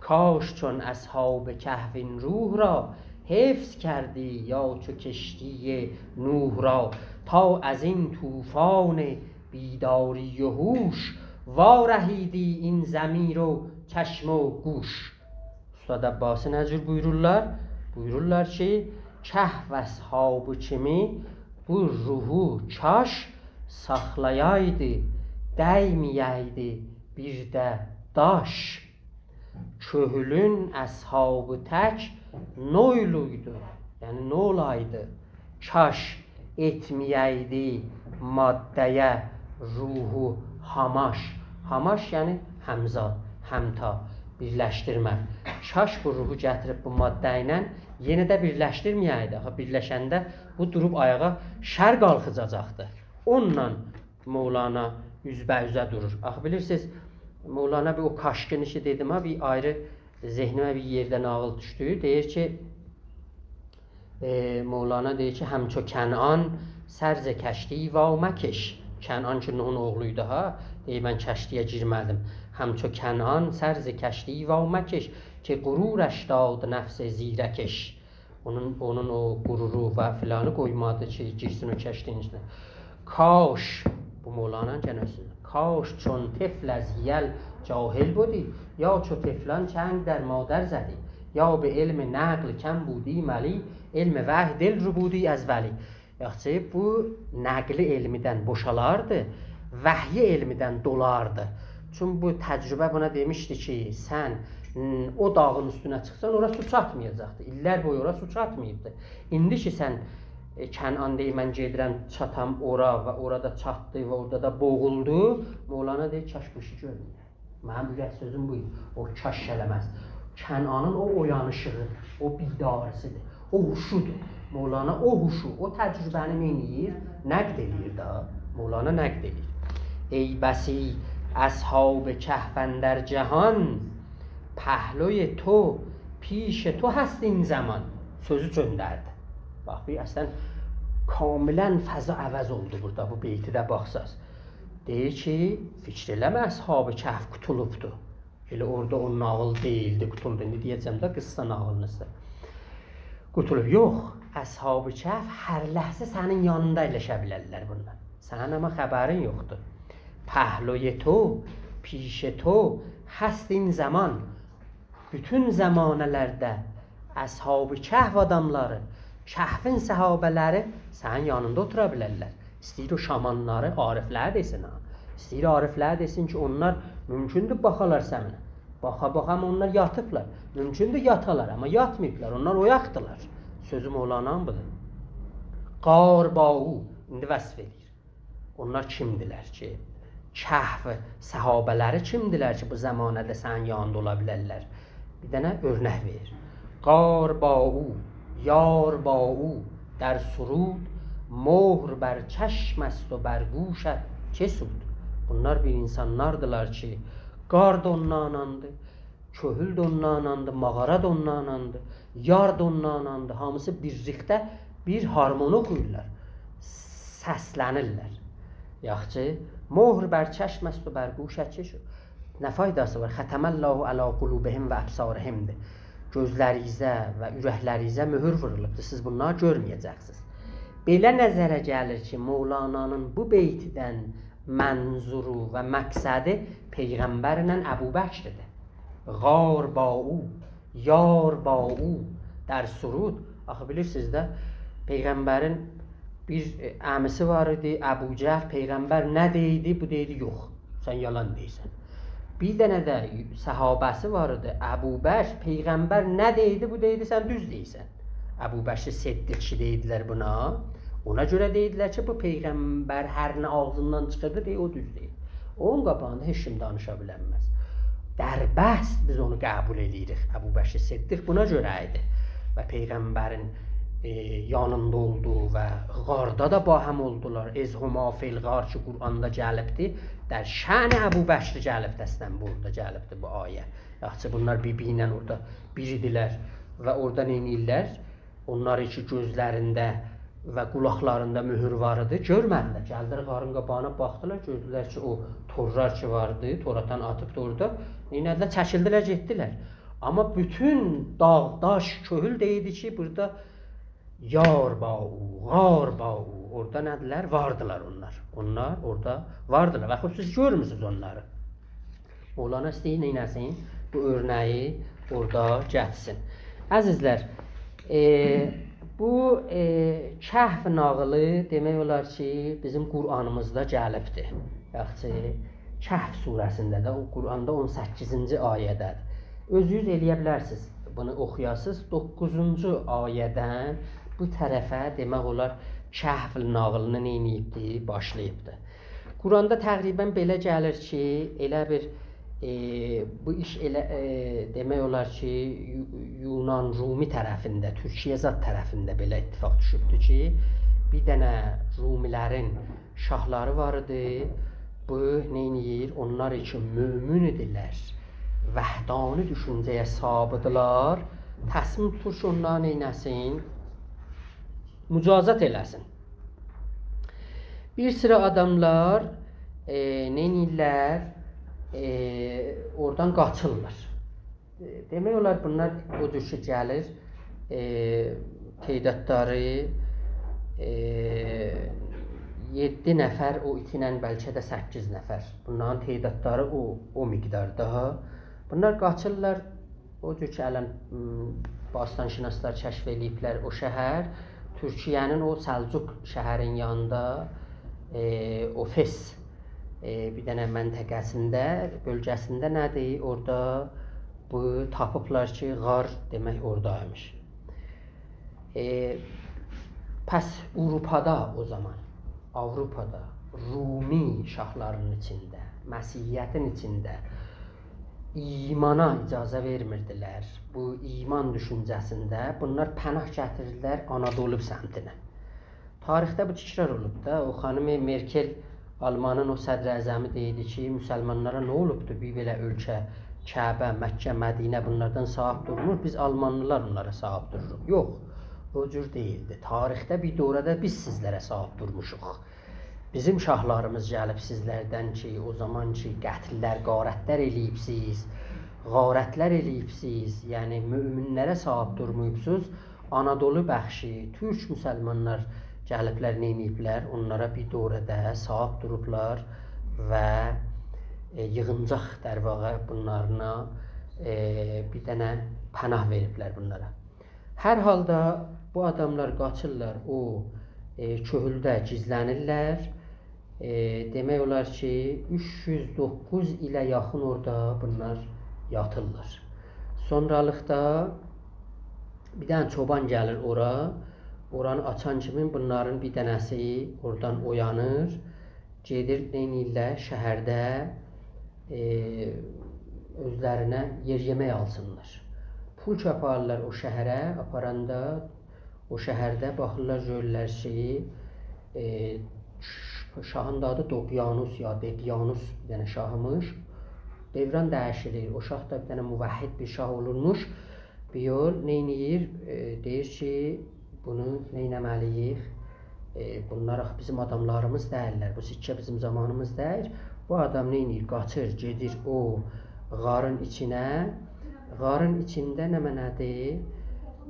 «کاش چون اصحاب کهف این روح را، حفظ کردی یا چو کشتی نوح را. تا از این طوفان بیداری و هوش، وارهیدی این ضمیر و چشم و گوش.» اوستاد عباسی نه جور بویورورلار؟ بویورورلار کی، کهف اصحابی کیمی بو روحو کاش ساخلایایدی، دیمه‌یه‌یدی بیر ده داش. کؤهلون اصحابی تک نویلویدو، یعنی نه اولایدی؟ کاش ائتمه‌یه‌یدی ماده‌یه روحو هاماش. هاماش یعنی همزاد، همتا، بیرلشدیرمک. کاش بو روحو گتیریب بو ماده ایله یئنه ده بیرلشدیرمه‌یه‌یدی. آخی بیرلشنده بو دوروب آیاغا، شر قالخیجاجاقدی. اونونلا مولانا اوزبه‌اوزه دورور. آخی بیلیرسینیز، مولانا بیر او کاشکین ایشی دئدیم ها، بیر آیری ذهنیمه بیر یئرده ناغیل دوشدو. دئییر کی، ائ، مولانا دئییر کی، «همچو کنعان سر ز کشتی وامکش.» کنعان کی، نوحون اوغلویدو ها. دئییر، «من کشتی‌یه گیرمه‌دیم.» «همچو کنعان سر ز کشتی وامکش، که غرورش داد نفس زیرکش.» اونون، اونون او غرورو و فلانی قویمادی کی، گیرسین او کشتی‌نین ایچینه. «کاش»، بو مولانانین گئنه سؤزو. «کاش چون طفل از حیل جاهل بدی، یا چو طفلان چنگ در مادر زدی، یا به علم نقل کم بودی ملی، علم وحی دل ربودی از ولی.» یاخشی، بو نقلی علمیدن بوشالاردی، وحی علمیدن دولاردی. چون بو تجربه بونا دئمیشدی کی، سن، م، او داغین اوستونه چیخسان، اورا سو چاتمایاجاقدی. ایللر بویو اورا سو چاتماییبدی. ایندی کی، سن، ائ، کنعان دئییر، «من گئدیرم، چاتام اورا» و اورادا چاتدی و اورادا دا بوغولدو. مولانا دئییر، «کاش بو ایشی گؤرمه‌یه.» منیم اورک سؤزوم بو ایدی. او کاش کلمه‌سی. کنعانین او اویانیشیغی، او بیداریسیدیر، او هوشودور. مولانا او هوشو، او تجربه‌نی نئینیر؟ نقد ائله‌ییر ده. مولانا نقد ائله‌ییر. «ای بسی اصحاب کهف اندر جهان، پهلوی تو، پیش تو هست این زمان.» سؤزو چؤندردی. باخ، بیر اصلاً کاملاً فضا عوض اولدو بورادا، بو بیتیده باخساز. دئییر کی، فیکیر ائله‌مه اصحاب کهف قوتولوبدو. ائله اورادا او ناغیل دئییلدی، قوتولدو. ایندی دئیه‌جم ده، قیسسا ناغیلین اوسته. قوتولوب، یوخ. اصحاب کهف هر لحظه سنین یانیندا اَیلشه بیلرلر بونلار. سنین آمما خبرین یوخدور. پهلوی تو، پیش تو هست این زمان. بوتون زمانه‌لرده اصحاب کهف آداملاری، کهفین صحابه‌لری سنین یانیندا اوتورا بیلرلر. ایسته‌ییر او شامانلاری، عارفلری دئسین ها. ایسته‌ییر عارفلری دئسین کی، اونلار مومکوندور باخالار سنه. باخا-باخا، آمما اونلار یاتیبلار. مومکوندور یاتالار، آمما یاتماییبلار. اونلار اویاقدیلار. سؤزو مولانانین بودور. غار با او، ایندی وصف ائدیر. اونلار کیمدیلر کی، کهف صحابه‌لری کیمدیلر کی، بو زمانه‌ده سنین یانیندا اولا بیلرلر؟ بیر دنه اؤرنک وئریر. غار با او، یار با او در سرود، مهر بر چشم است و بر گوشت چه سود؟ بونلار بیر اینسانلاردیلار کی، غار دا اونلارلادی، کؤهول ده اونلارلادیر، ماغارا دا اونلارلادیر، یار دا اونلارلادیر. هامیسی بیرلیکده بیر هارمونی اوخویورلار، سسلنیرلر. یاخشی، «مهر بر چشم است و بر گوش»، چشم نه فایداسی وار؟ «ختم الله علی قلوبهم و ابصارهم»دیر. گؤزلرینیزه و اورکلرینیزه مؤهور وورولوبدور. سیز بونلاری گؤرمه‌یه‌جکسینیز. بئله نظره گلیر کی، مولانانین بو بیتدن منظورو و مقصدی پیغمبرله ابوبکردیر. «غار با او، یار با او» در سرود. آخی بیلیرسینیز ده، پیغمبرین بیر، ائ، عمیسی وار ایدی، ابوجهل. پیغمبر نه دئییردی، بو دئییردی: «یوخ، سن یالان دئییرسن.» بیر دنه ده صحابه‌سی وار ایدی، ابوبکر. پیغمبر نه دئییردی، بو دئییردی: «سن دوز دئییرسن.» ابوبکر صدیق کی دئییردیلر بونا، اونا گؤره دئییردیلر کی، بو پیغمبر هر نه آغزیندان چیخیردی، دئییر، او دوز دئییر. اونون قاباغیندا هئچ کیم دانیشا بیلنمز. در بحث بیز اونو قبول ائدیریک. ابوبکر صدیق بونا گؤره ایدی. و پیغمبرین، ائ، یانیندا اولدو و غاردا دا باهم اولدولار. «إذ هما فی الغار» کی قرآندا گلیبدی، در شأن ابوبکر گلیبدی، اصلاً بورادا گلیبدی بو آیه. یاخشی، بونلار بیر-بیری ایله اورادا بیر ایدیلر و اورادا نئینیرلر؟ اونلار کی گؤزلرینده و قولاقلاریندا مؤهور وار ایدی، گؤرمه‌دیلر. گلدیلر غارین قاباغینا، باخدیلار، گؤردولر کی، او تورلار کی واردی، تور آتان آتیبدی اورادا. نئینه‌دیلر؟ چکیلدیلر، گئتدیلر. آمما بوتون داغ، داش، کؤهول دئییردی کی، بورادا «یار با او، غار با او». اورادا نه‌دیلر؟ واردیلار اونلار. اونلار اورادا واردیلار. و خصوصی گؤرمورسونوز اونلاری. مولانا ایسته‌ییر نئینه‌سین؟ بو اؤرنه‌یی اورادا گتیرسین. عزیزلر، ائ، بو، ائ، کهف ناغیلی دئمک اولار کی، بیزیم قرآنیمیزدا گلیبدیر. یاخشی، کهف سوره‌سینده ده، او قرآندا اون سککیزینجی آیه‌ده‌دیر. اؤزونوز ائلیه بیلرسینیز بونو اوخویاسینیز. دوققوزونجو آیه‌دن بو طرفه، دئمک اولار، کهف ناغیلینی نئینییبدی؟ باشلاییبدی. قرآندا تقریباً بئله گلیر کی، ائله بیر، ائ، بو ایش ائله، ائ، دئمک اولار کی، یو-، یونان رومی طرفینده، تورکیه زاد طرفینده بئله اتفاق دوشوبدور کی، بیر دنه رومی‌لرین شاهلاری وار ایدی. بو نئینییر؟ اونلار کی مؤمن ایدیلر، وحدانی دوشونجه‌یه صاحیب ایدیلر، تصمیم توتور کی، اونلاری نئینه‌سین؟ مجازات ائله‌سین. بیر سیرا آداملار، ائ، نئینیرلر؟ ائ، اورادان قاچیرلار. ائ، دئمک اولار، بونلار او جور کی گلیر، ائ، تعدادلاری، ائ، یئددی نفر، او ایتی ایله بلکه ده سککیز نفر. بونلارین تعدادلاری او، او مقداردا. بونلار قاچیرلار، او جور کی، الان، م، باستان‌شناسلار کشف ائله‌ییبلر او شهر، تورکیه‌نین او سلجوق شهرین یانیندا، ائ، اوفس، ائ، بیر دنه منطقه‌سینده، بؤلگه‌سینده نه‌دیر؟ اورادا بو تاپیبلار کی، غار دئمک اورادایمیش. ائ، پس آوروپادا او زامان، آوروپادا رومی شاهلارین ایچینده، مسیحیتین ایچینده ایمانا اجازه وئرمیردیلر. بو ایمان دوشونجه‌سینده بونلار پناه گتیردیلر آنادولو سمتینه. تاریخده بو تکرار اولوب دا. او خانیم مرکل، آلمانین او صدراعظمی دئییردی کی، مسلمانلارا نه اولوبدو؟ بیر بئله اؤلکه، کعبه، مکه، مدینه بونلاردان صاحیب دورمور، بیز آلمانلیلار اونلارا صاحیب دوروروق. یوخ، او جور دئییلدی. تاریخده بیر دوره‌ده بیز سیزلره صاحیب دورموشوق. بیزیم شاهلاریمیز گلیب سیزلردن کی، او زامان کی قتل‌لر، غارت‌لر ائله‌ییبسیز، غارت‌لر ائله‌ییبسیز، یعنی مؤمن‌لره صاحیب دورماییبسیز، آنادولو بخشی، تورک مسلمانلار گلیبلر، نئینییبلر؟ اونلارا بیر دوره‌ده صاحیب دوروبلار و، ائ، ییغینجاق، در واقع، بونلارلا، ائ، بیر دنه پناه وئریبلر بونلارا. هر حالدا بو آداملار قاچیرلار، او، ائ، کؤهولده گیزلنیرلر. ائ، دئمک اولار کی، اوچ یوز دوققوز ایله یاخین اورادا بونلار یاتیرلار. سونرالیقدا بیر دنه چوبان گلیر اورا. اورانی آچان کیمی بونلارین بیر دنه‌سی اورادان اویانیر. گئدیر، نئینیرلر؟ شهرده، ائ، اؤزلرینه یئر یئمک آلسینلار. پول کی آپاریرلار او شهره، آپاراندا او شهرده باخیرلار، گؤرورلر کی، ائ، ش-، شاهین دا آدی دوقیانوس یا دقیانوس، بیر دنه شاهیمیش. دوران دییشیلیر. او شاه دا بیر دنه موحد بیر شاه اولورموش. بیر یول نئینیر؟ ائ، دئییر کی، بونو نئینه‌مه‌لی‌ییک؟ ائ، بونلار آخی بیزیم آداملاریمیز دئییللر. بو سکه بیزیم زامانیمیز دئییل. بو آدام نئینیر؟ قاچیر، گئدیر او غارین ایچینه. غارین ایچینده نمنه‌دیر؟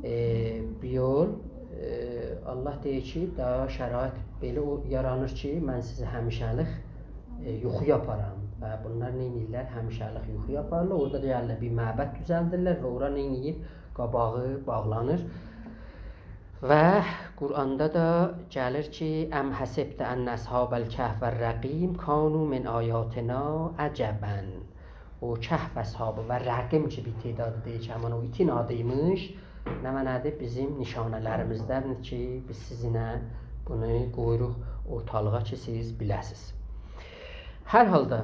ائ، بیر یول، ائ، الله دئییر کی، داها شرایط بئله او-، یارانیر کی، من سیزی همیشه‌لیک، ائ، یوخویا آپارام. و بونلار نئینیرلر؟ همیشه‌لیک یوخویا آپاریرلار. اورادا دا گلیرلر، بیر معبد دوزلدیرلر و اورا نئینیر؟ قاباغی باغلانیر. و قرآندا دا گلیر کی، «أم حسبت أن أصحاب الکهف والرقیم کانوا من آیاتنا عجبا.» او کهف اصحابی و رقیم کی، بیر تعدادی دئییر کی، همان او ایتین آدی‌یمیش. نمنه‌دیر؟ بیزیم نشانه‌لریمیزدن کی، بیز سیزینله بونو قویوروق اورتالیغا کی، سیز بیله‌سیز. هر حالدا،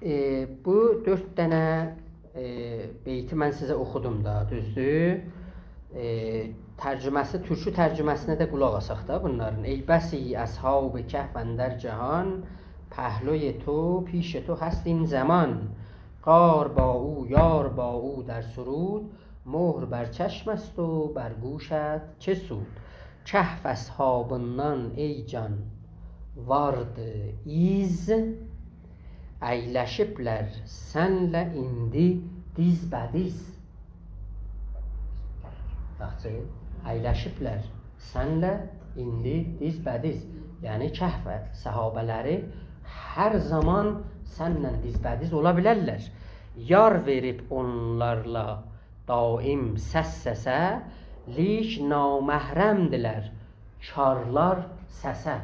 ائ، بو دؤرد دنه، ائ، بیتی من سیزه اوخودوم دا، دوزدور؟ ائ، ترجمه‌سی، تورکی ترجمه‌سینه ده قولاق آساق دا بونلارین. «ای بسی اصحاب کهف اندر جهان، پهلوی تو، پیش تو هست این زمان. غار با او، یار با او در سرود، مهر بر چشم است و بر گوشت چه سود؟» کهف اصحابیندان ای جان واردی ایز، اَیلشیبلر سنله ایندی دیزبه‌دیز. یاخشی، اَیلشیبلر سنله ایندی دیزبه‌دیز. یعنی کهف صحابه‌لری هر زامان سنله دیزبه‌دیز اولا بیلرلر. یار وئریب اونلارلا دائم سس سسه، لیک نامحرمدیلر کارلار سسه.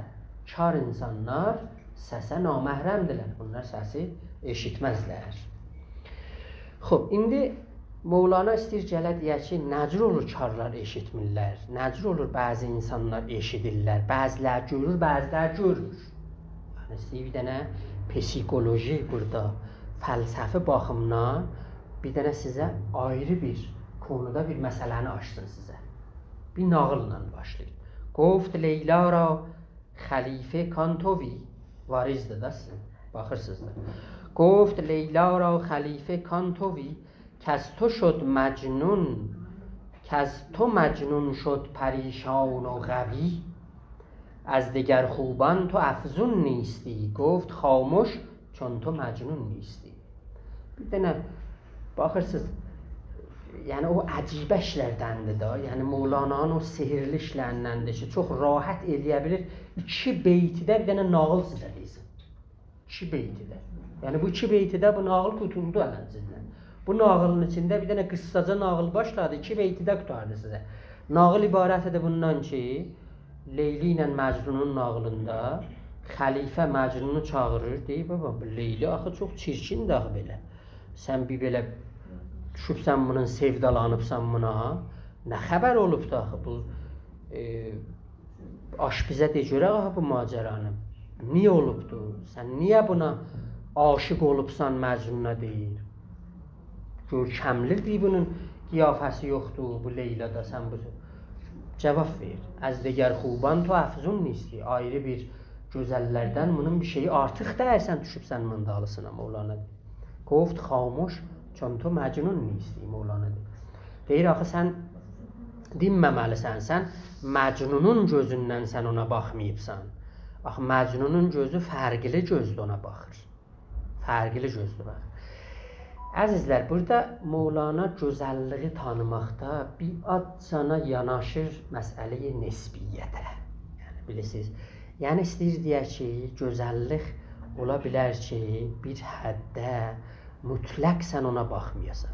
کار اینسانلار سسه نامحرمدیلر. بونلار سسی ائشیتمزلر. خوب، ایندی مولانا ایسته‌ییر گله دئیه کی، نه جور اولور کارلار ائشیتمیرلر؟ نه جور اولور بعضی اینسانلار ائشیدیرلر، بعضی‌لری گؤرور، بعضی‌لری گؤرمور؟ یعنی، ایسته‌ییر بیر دنه پسیکولوژی بورادا، فلسفی باخیمدان بیر دنه سیزه آیری بیر قونودا بیر مسئله‌نی آچسین سیزه. بیر ناغیللا باشلاییر. «گفت لیلی را خلیفه کان تویی»، واریزدیر دا سیزین، باخیرسینیز دا. «گفت لیلی را خلیفه کان تویی، کز تو شد مجنون، کز تو مجنون شد پریشان و غوی. از دگر خوبان تو افزون نیستی، گفت خامش چون تو مجنون نیستی.» بیر دنه باخیرسینیز، یعنی او عجیبه ایشلردندیر دا، یعنی مولانانین او سحرلی ایشلریندندیر کی، چوخ راحت ائلیه بیلیر ایکی بیتده بیر دنه ناغیل سیزه دئسین. ایکی بیتده. یعنی بو ایکی بیتده بو ناغیل قوتولدو الان سیزینله. بو ناغیلین ایچینده بیر دنه قیسساجا ناغیل باشلادی، ایکی بیتده قوتاردی سیزه. ناغیل عبارت ائدیر بوندان کی، لیلی ایله مجنونون ناغیلیندا خلیفه مجنونو چاغیریر، دئییر: «بابا، بو لیلی آخی چوخ چیرکیندیر آخی بئله. سن بیر بئله دوشوبسن بونون، سئودالانیبسان بونا. نه خبر اولوبدو آخی بو، ائ، آچ بیزه دئ گؤرک آخی بو ماجرانی. نییه اولوبدو؟ سن نییه بونا عاشق اولوبسان؟» مجنونا دئییر. گؤرکملی بیر بونون قیافه‌سی یوخدور بو لیلادا، سن بو جواب وئر. «از دگر خوبان تو افزون نیستی.» آیری بیر گؤزللردن بونون بیر شئیی آرتیق دئییل، سن دوشوبسن بونون دالیسینا، مولانا دئییر. «گفت خامش چون تو مجنون نیستی»، مولانا دئییر. دئییر، آخی سن دینمه‌مه‌لیسن، سن مجنونون گؤزوندن سن اونا باخماییبسان. آخی مجنونون گؤزو فرقلی گؤزدور اونا باخیر. فرقلی گؤزدور باخیر. عزیزلر، بورادا مولانا گؤزللیگی تانیماقدا بیر آزجانا یاناشیر مسئله‌ی نسبیته. یعنی، بیلیرسینیز، یعنی ایسته‌ییر دئیه کی، گؤزللیک اولا بیلر کی، بیر حدده مطلق سن اونا باخمایاسان.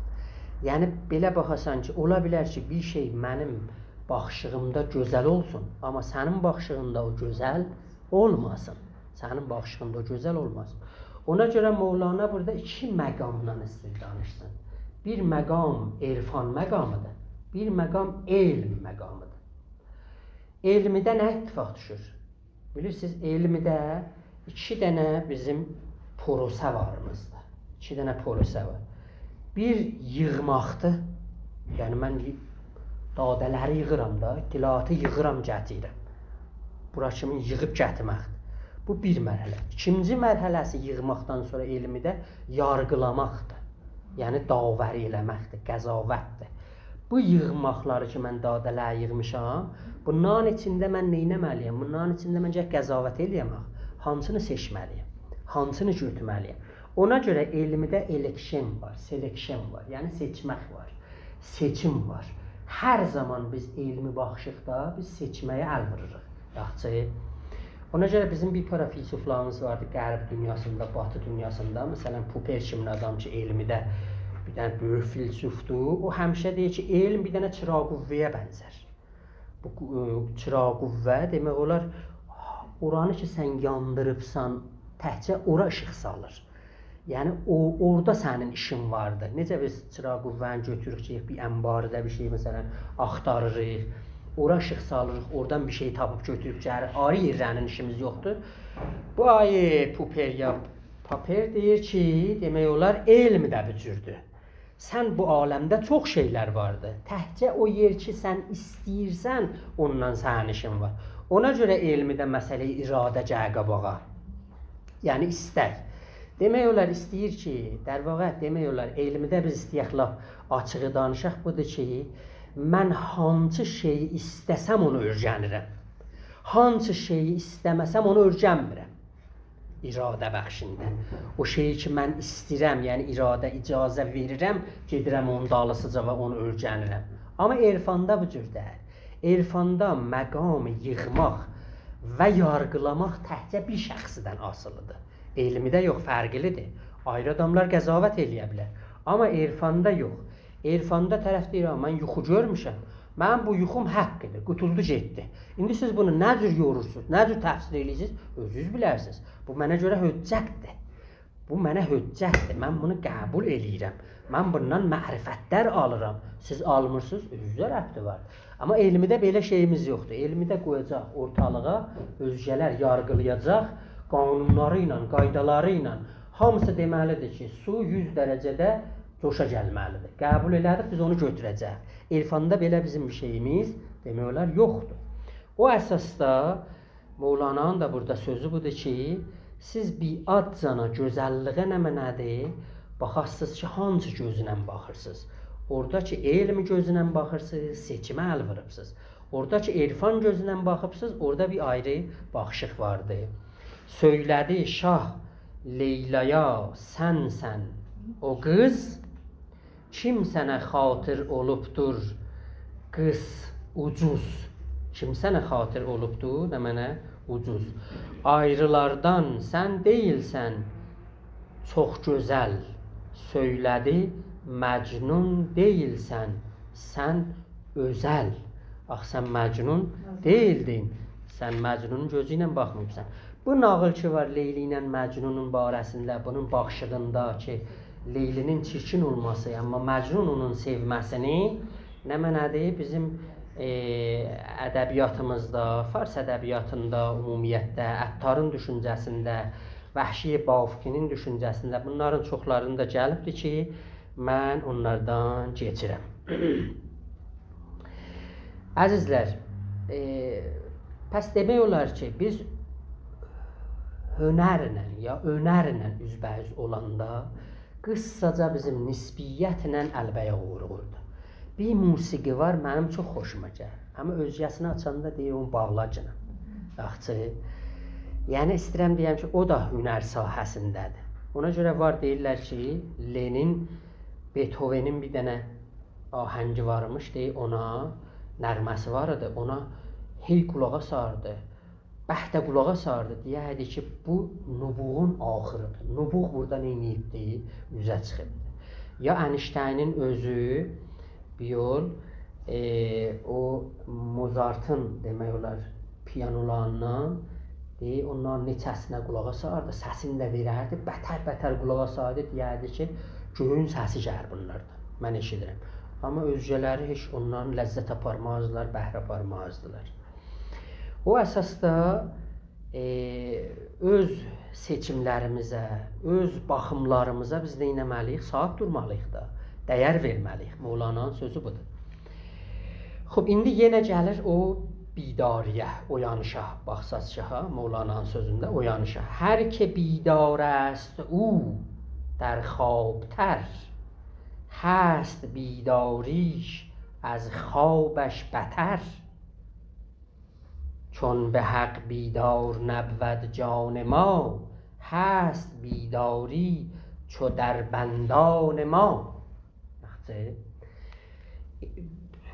یعنی، بئله باخاسان کی، اولا بیلر کی، بیر شئی منیم باخیشیغیمدا گؤزل اولسون، آمما سنین باخیشیغیندا او گؤزل اولماسین. سنین باخیشیندا او گؤزل اولماسین. اونا گؤره مولانا بورادا ایکی مقامدان ایسته‌ییر دانیشسین. بیر مقام عرفان مقامیدیر، بیر مقام علم مقامیدیر. علمده نه اتفاق دوشور؟ بیلیرسینیز، علمده ایکی دنه بیزیم پروسه واریمیزدیر. ایکی دنه پروسه وار. بیر ییغماقدیر. یعنی من یی-، داده‌لری ییغیرام دا، اطلاعاتی ییغیرام، گتیریرم. بورا کیمی ییغیب گتیرمکدیر. بو بیر مرحله. ایکینجی مرحله‌سی ییغماقدان سونرا علمیده یارغیلاماقدیر. یعنی داوری ائله‌مکدیر، قضاوتدیر. بو ییغماقلاری کی، من داده‌لر ییغمیشام، بونلارین ایچینده من نئینه‌مه‌لی‌یم؟ بونلارین ایچینده من گرک قضاوت ائله‌یم آخی. هانسینی سئچمه‌لی‌یم؟ هانسینی گؤتورمه‌لی‌یم؟ اونا گؤره علمیده election وار، selection وار، یعنی سئچمک وار، سئچیم وار. هر زامان بیز علمی باخیشیقدا بیز سئچمه‌یه ال ووروروق. یاخشی. اونا گؤره بیزیم بیر پارا فیلسوفلاریمیز واردی غرب دونیاسیندا، باتی دونیاسیندا. مثلا، پوپر کیمین آدام کی، علمیده بیر دنه بؤیوک فیلسوفدور. او همیشه دئییر کی، علم بیر دنه چراغ قوه‌یه بنزر. بو قو-، چراغ قوه، دئمک اولار، اورانی کی، سن یاندیریبسان، تکجه اورا ایشیق سالیر. یعنی، او، اورادا سنین ایشین واردی. نئجه بیز چراغ قوه‌نی گؤتوروروک کی، بیر انباردا بیر شئی، مثلا، آختاریریق، اورا ایشیق سالیریق، اورادان بیر شئی تاپیب گؤتوروب گلیریک، آیری یئرلرینن ایشیمیز یوخدور. بو آقای پوپر یا پاپر دئییر کی، دئمک اولار، علم ده بو جوردور. سن بو عالمده چوخ شئیلر واردی. تکجه او یئر کی، سن ایسته‌ییرسن، اوندان سنین ایشین وار. اونا گؤره علمیده مسئله اراده گلیر قاباغا. یعنی ایستک. دئمک اولار، ایسته‌ییر کی، در واقع، دئمک اولار، علمیده بیز ایسته‌یک لاپ آچیغی دانیشاق، بودور کی، من هانسی شئیی ایسته‌سم، اونو اؤیرنیرم. هانسی شئیی ایسته‌مه‌سم، اونو اؤیرنمیرم. اراده بخشینده. او شئیی کی، من ایسته‌ییرم، یعنی اراده اجازه وئریرم، گئدیرم اونون دالیسیجا و اونو اؤیرنیرم. آمما عرفاندا بو جور دئییل. عرفاندا مقام ییغماق و یارغیلاماق تکجه بیر شخصدن آسیلیدیر. علمیده یوخ، فرقلیدیر. آیری آداملار قضاوت ائله‌یه بیلر. آمما عرفاندا یوخ. عرفاندا طرف دئییر: «آ، من یوخو گؤرموشم. منیم بو یوخوم حق ایدی، قوتولدو گئتدی. ایندی سیز بونو نه جور یورورسونوز، نه جور تفسیر ائله‌ییرسینیز، اؤزونوز بیلرسینیز. بو منه گؤره حجتدیر. بو منه حجتدیر. من بونو قبول ائله‌ییرم. من بوندان معرفتلر آلیرام. سیز آلمیرسینیز، اؤزونوزه ربطی وار.» آمما علمیده بئله شئییمیز یوخدور. علمیده قویاجاق اورتالیغا، اؤزگه‌لر یارغیلایاجاق، قانونلاری ایله، قایدالاری ایله. هامیسی دئمه‌لیدیر کی، سو یوز درجه‌ده جوشا گلمه‌لیدیر. قبول ائله‌دیک، بیز اونو گؤتوره‌جه‌ییک. عرفاندا بئله بیزیم بیر شئییمیز، دئمک اولار، یوخدور. او اساسدا مولانانین دا بورادا سؤزو بودور کی، سیز بیر آزجانا گؤزللیگه نمنه‌دیر؟ باخاسینیز کی، هانسی گؤزونن باخیرسینیز. اورادا کی، علم گؤزونن باخیرسینیز، سئچیمه ال ووروبسونوز. اورادا کی، عرفان گؤزونن باخیبسینیز، اورادا بیر آیری باخیشیق واردی. سؤیله‌دی شاه لیلایا: «سنسن او قیز، کیم سنه خاطر اولوبدور قیس اوجوز؟» کیم سنه خاطر اولوبدور، نمنه اوجوز؟ «آیریلاردان سن دئییلسن چوخ گؤزل.» سؤیله‌دی: «مجنون دئییلسن سن، اؤزل.» آخی سن مجنون دئییلدین. سن مجنونون گؤزو ایله باخماییبسان. بو ناغیل کی وار لیلی ایله مجنونون باره‌سینده، بونون باخیشیغیندا کی، لیلی‌نین چیرکین اولماسی، آمما مجنون اونون سئومه‌سینی، نمنه‌دیر؟ بیزیم، ائ، ادبیاتیمیزدا، فارس ادبیاتیندا عمومیتله، عطارین دوشونجه‌سینده، وحشی بافقی‌نین دوشونجه‌سینده بونلارین چوخلاریندا گلیبدیر کی، من اونلاردان کئچیرم. عزیزلر، ائ، پس دئمک اولار کی، بیز هنرله یا اؤنرله اوزبه‌اوز اولاندا قیسساجا بیزیم نسبیتله البه‌یاغ ووروروق اورادا. بیر موسیقی وار، منیم چوخ خوشوما گلیر. آمما اؤزگه‌سینه آچاندا دئییر، «اونو باغلا گینه.» یاخشی. یعنی، ایسته‌ییرم دئیم کی، او دا هنر ساحه‌سینده‌دیر. اونا گؤره وار، دئییرلر کی، لنین، بتهوونین بیر دنه آهنگی وارمیش، دئییر، اونا، نغمه‌سی وار ایدی، اونا هئی قولاق آساردی. به‌ده قولاق آساردی، دئیردی کی، بو نبوغون آخیریدیر. نبوغ بورادا نئینییبدی؟ اوزه چیخیبدی. یا انیشتینین اؤزو، بیر یول، ائ، او موزارتین، دئمک اولار، پیانولاریندان، دئییر، اوندان نئچه‌سینه قولاق آساردی، سسینی ده وئرردی، بتر-بتر قولاق آساردی، دئیردی کی، گؤیون سسی گلیر بونلاردان، من ائشیدیرم. آمما اؤزگه‌لری هئچ اوندان لذت آپارمازدیلار، بهره آپارمازدیلار. او اساسدا، ائ، اؤز سئچیملریمیزه، اؤز باخیملاریمیزا بیز نه ائتمه‌لی‌ییک؟ صاحیب دورمالی‌ییق دا، دَیر وئرمه‌لی‌ییک. مولانانین سؤزو بودور. خوب، ایندی یئنه گلیر او بیداری‌یه، اویانیشا باخساز کی، ها، مولانانین سؤزونده اویانیشا. «هر که بیدار است او در خواب‌تر، هست بیداریش از خوابش بتر. چون به حق بیدار نبود جان ما، هست بیداری چو در بندان ما.» یاخشی.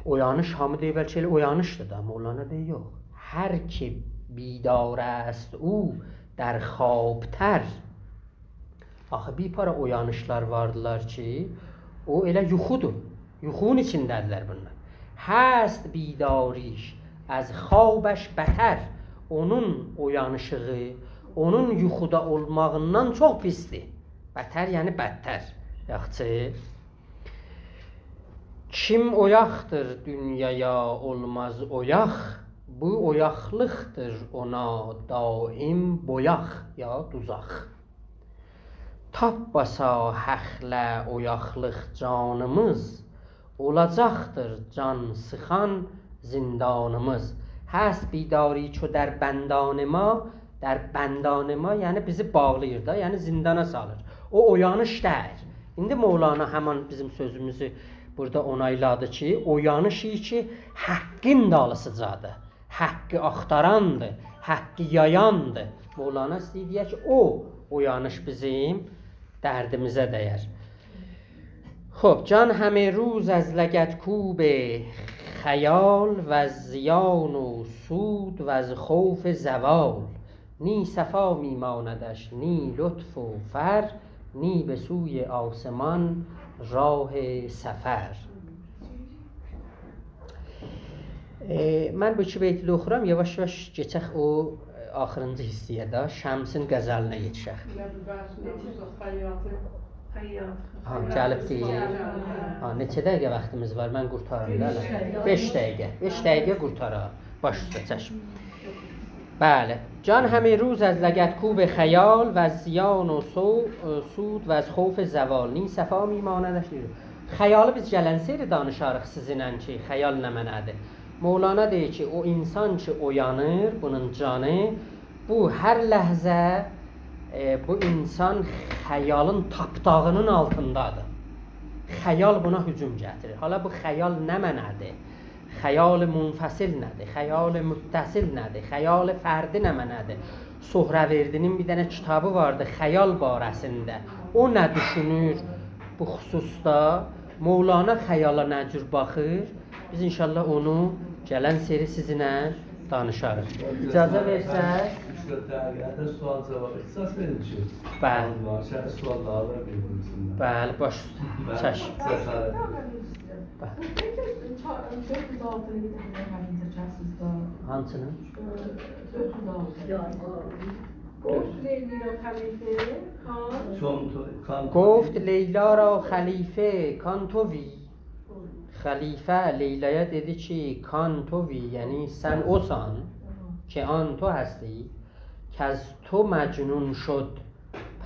اویانیش، هامی دئییر، بلکه ائله اویانیشدیر دا، مولانا دئییر، یوخ. «هر که بیدار است او در خواب‌تر.» آخی بیر پارا اویانیشلار واردیلار کی، او ائله یوخودور. یوخونون ایچینده‌دیرلر بونلار. «هست بیداریش از خوابش بتر.» اونون اویانیشیغی، اونون یوخودا اولماغیندان چوخ پیسدیر. بتر، یعنی بدتر. یاخشی. «کیم اویاقدیر دونیایا اولماز اویاق، بو اویاقلیقدیر اونا دایم بویاق یا دوزاق. تاپماسا حقله اویاقلیق جانیمیز، اولاجاقدیر جان سیخان زندانیمیز.» «هست بیداری چو در بندان ما»، «در بندان ما»، یعنی بیزی باغلاییر دا، یعنی زندانا سالیر. او اویانیش دئییل. ایندی مولانا همان بیزیم سؤزوموزو بورادا اونایلادی کی، اویانیش کی، حقین دالیسیجادیر. حقی آختاراندیر، حقی یایاندیر. مولانا ایسته‌ییر دئیه کی، او اویانیش بیزیم دردیمیزه دَیر. خب، «جان همه روز از لگدکوب خیال، وز زیان و سود وز خوف زوال. نی صفا می‌ماندش، نی لطف و فر، نی به سوی آسمان راه سفر.» ائ، من بو ایکی بیتی ده اوخورام، یاواش-یاواش کئچک او، ائ، آخیرینجی حیصه‌یه ده، شمسین غزلینه یئتیشک. یا، بو بحث نه، بو خیاطی، خیاط، ها، خیاط. گلیب دئییر. ها، نئچه دقیقه واختیمیز وار؟ من قورتاریم دا، بئش هله. دقیقه. بئش دقیقه. بئش دقیقه قورتارار. باش اوسته، چشم. بلی. «جان همه روز از لگدکوب خیال، وز زیان و سو-، سود وز خوف زوال. نی صفا می‌ماندش نی.» خیالی بیز گلن سری دانیشاریق سیزینله کی، خیال نمنه‌دیر؟ مولانا دئییر کی، او اینسان کی اویانیر، بونون جانی، بو هر لحظه، ائ، بو اینسان خیالین تاپداغینین آلتیندادیر. خیال بونا هجوم گتیریر. حالا بو خیال نمنه‌دیر؟ خیال منفصل نه‌دیر؟ خیال متصل نه‌دیر؟ خیال فردی نمنه‌دیر؟ سهروردی‌نین بیر دنه کیتابی واردی خیال باره‌سینده. او نه دوشونور بو خصوصدا؟ مولانا خیالا نه جور باخیر؟ بیز ان‌شاءالله اونو گلن سری سیزینله دانیشاریق. اجازه وئرسز. اوچ-دؤرد دقیقه‌ده سؤال جاواب اختصاص وئرین کی. بلی. سؤال وار، شخصی سؤاللاری وئرین بیرسینه. بلی، باش اوسته. بلی. چشم. جسارت. بلی. بو پکی چا-، دؤرد یوز آلتینی بیر دفعه منیم چکسیز ده. هانسینی؟ ائ، دؤرد یوز آلتی. گفت لیلی را خلیفه، کان. چون تو، کان تو. گفت لیلی را خلیفه، کان تویی. خلیفه لیلایا دئدی کی، کان تویی، یعنی سن اوسان، که آن تو هستی، کز تو مجنون شد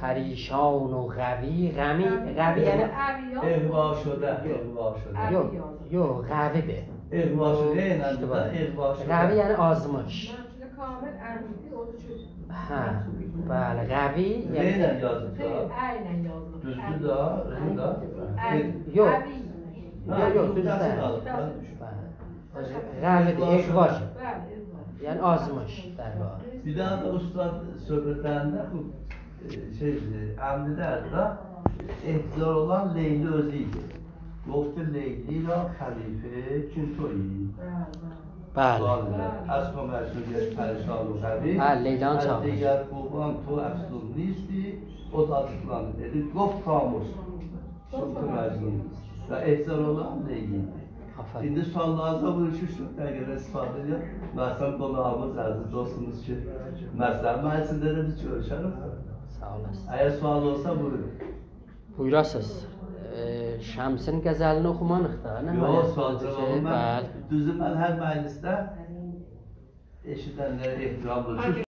پریشان و غوی. غمی، غوی یعنی اغوا شده، اغوا شده. یوخ، یوخ، غوی‌دیر. اغوا شده، یعنی اشتباه. اغوا شده. غوی یعنی آزمیش. کامل عمیدی، او اوچون. هه، بلی، غوی، یعنی غ ایله یازیلیر دا. خیر، ع ایله یازیلیر. دوزدور دا، ع. بو دا. ع. یوخ. عوی. هه، یوخ، یوخ، دوز نقطه‌سی دئییل. قالیب دا. بلی. غوی‌دیر، اغوا. بلی، اغوا. یعنی آزمیش، در واقع. بیر داها دا اوستاد صحبت‌لرینده بو، ائ، شئی، ائ، عمیدی ده احتضار اولان لیلی اؤزو ایدی. گفت لیلی را خلیفه، کین تویی. بلی. بلی. از تو مجنون گشت پریشان و غوی. بلی، لیلانین چاغیریشی. از دگر خوبان تو افزون نیستی، او دا آچیقلانیر. دئدی، گفت خاموش. چون تو مجنون. و احتضار اولان لیلی. آفرین. ایندی سؤاللارینیزا بو اوچ-دؤرد دقیقه‌ده استفاده ائدک. مثلا، قوناغیمیز، عزیز دوستوموز کی، مثلا، من سیزینله ده بیز گؤروشریک. ساغ اولاسیز. اگر سؤال اولسا، بویورون. بویوراسیز. ائ، شمسین غزلینی اوخومالیق دا، نه؟ یوخ، معناسی سؤال وار کی، جاوابی من، بلی. دوزو من هر مجلسده ائشیدنلره احترام دورور.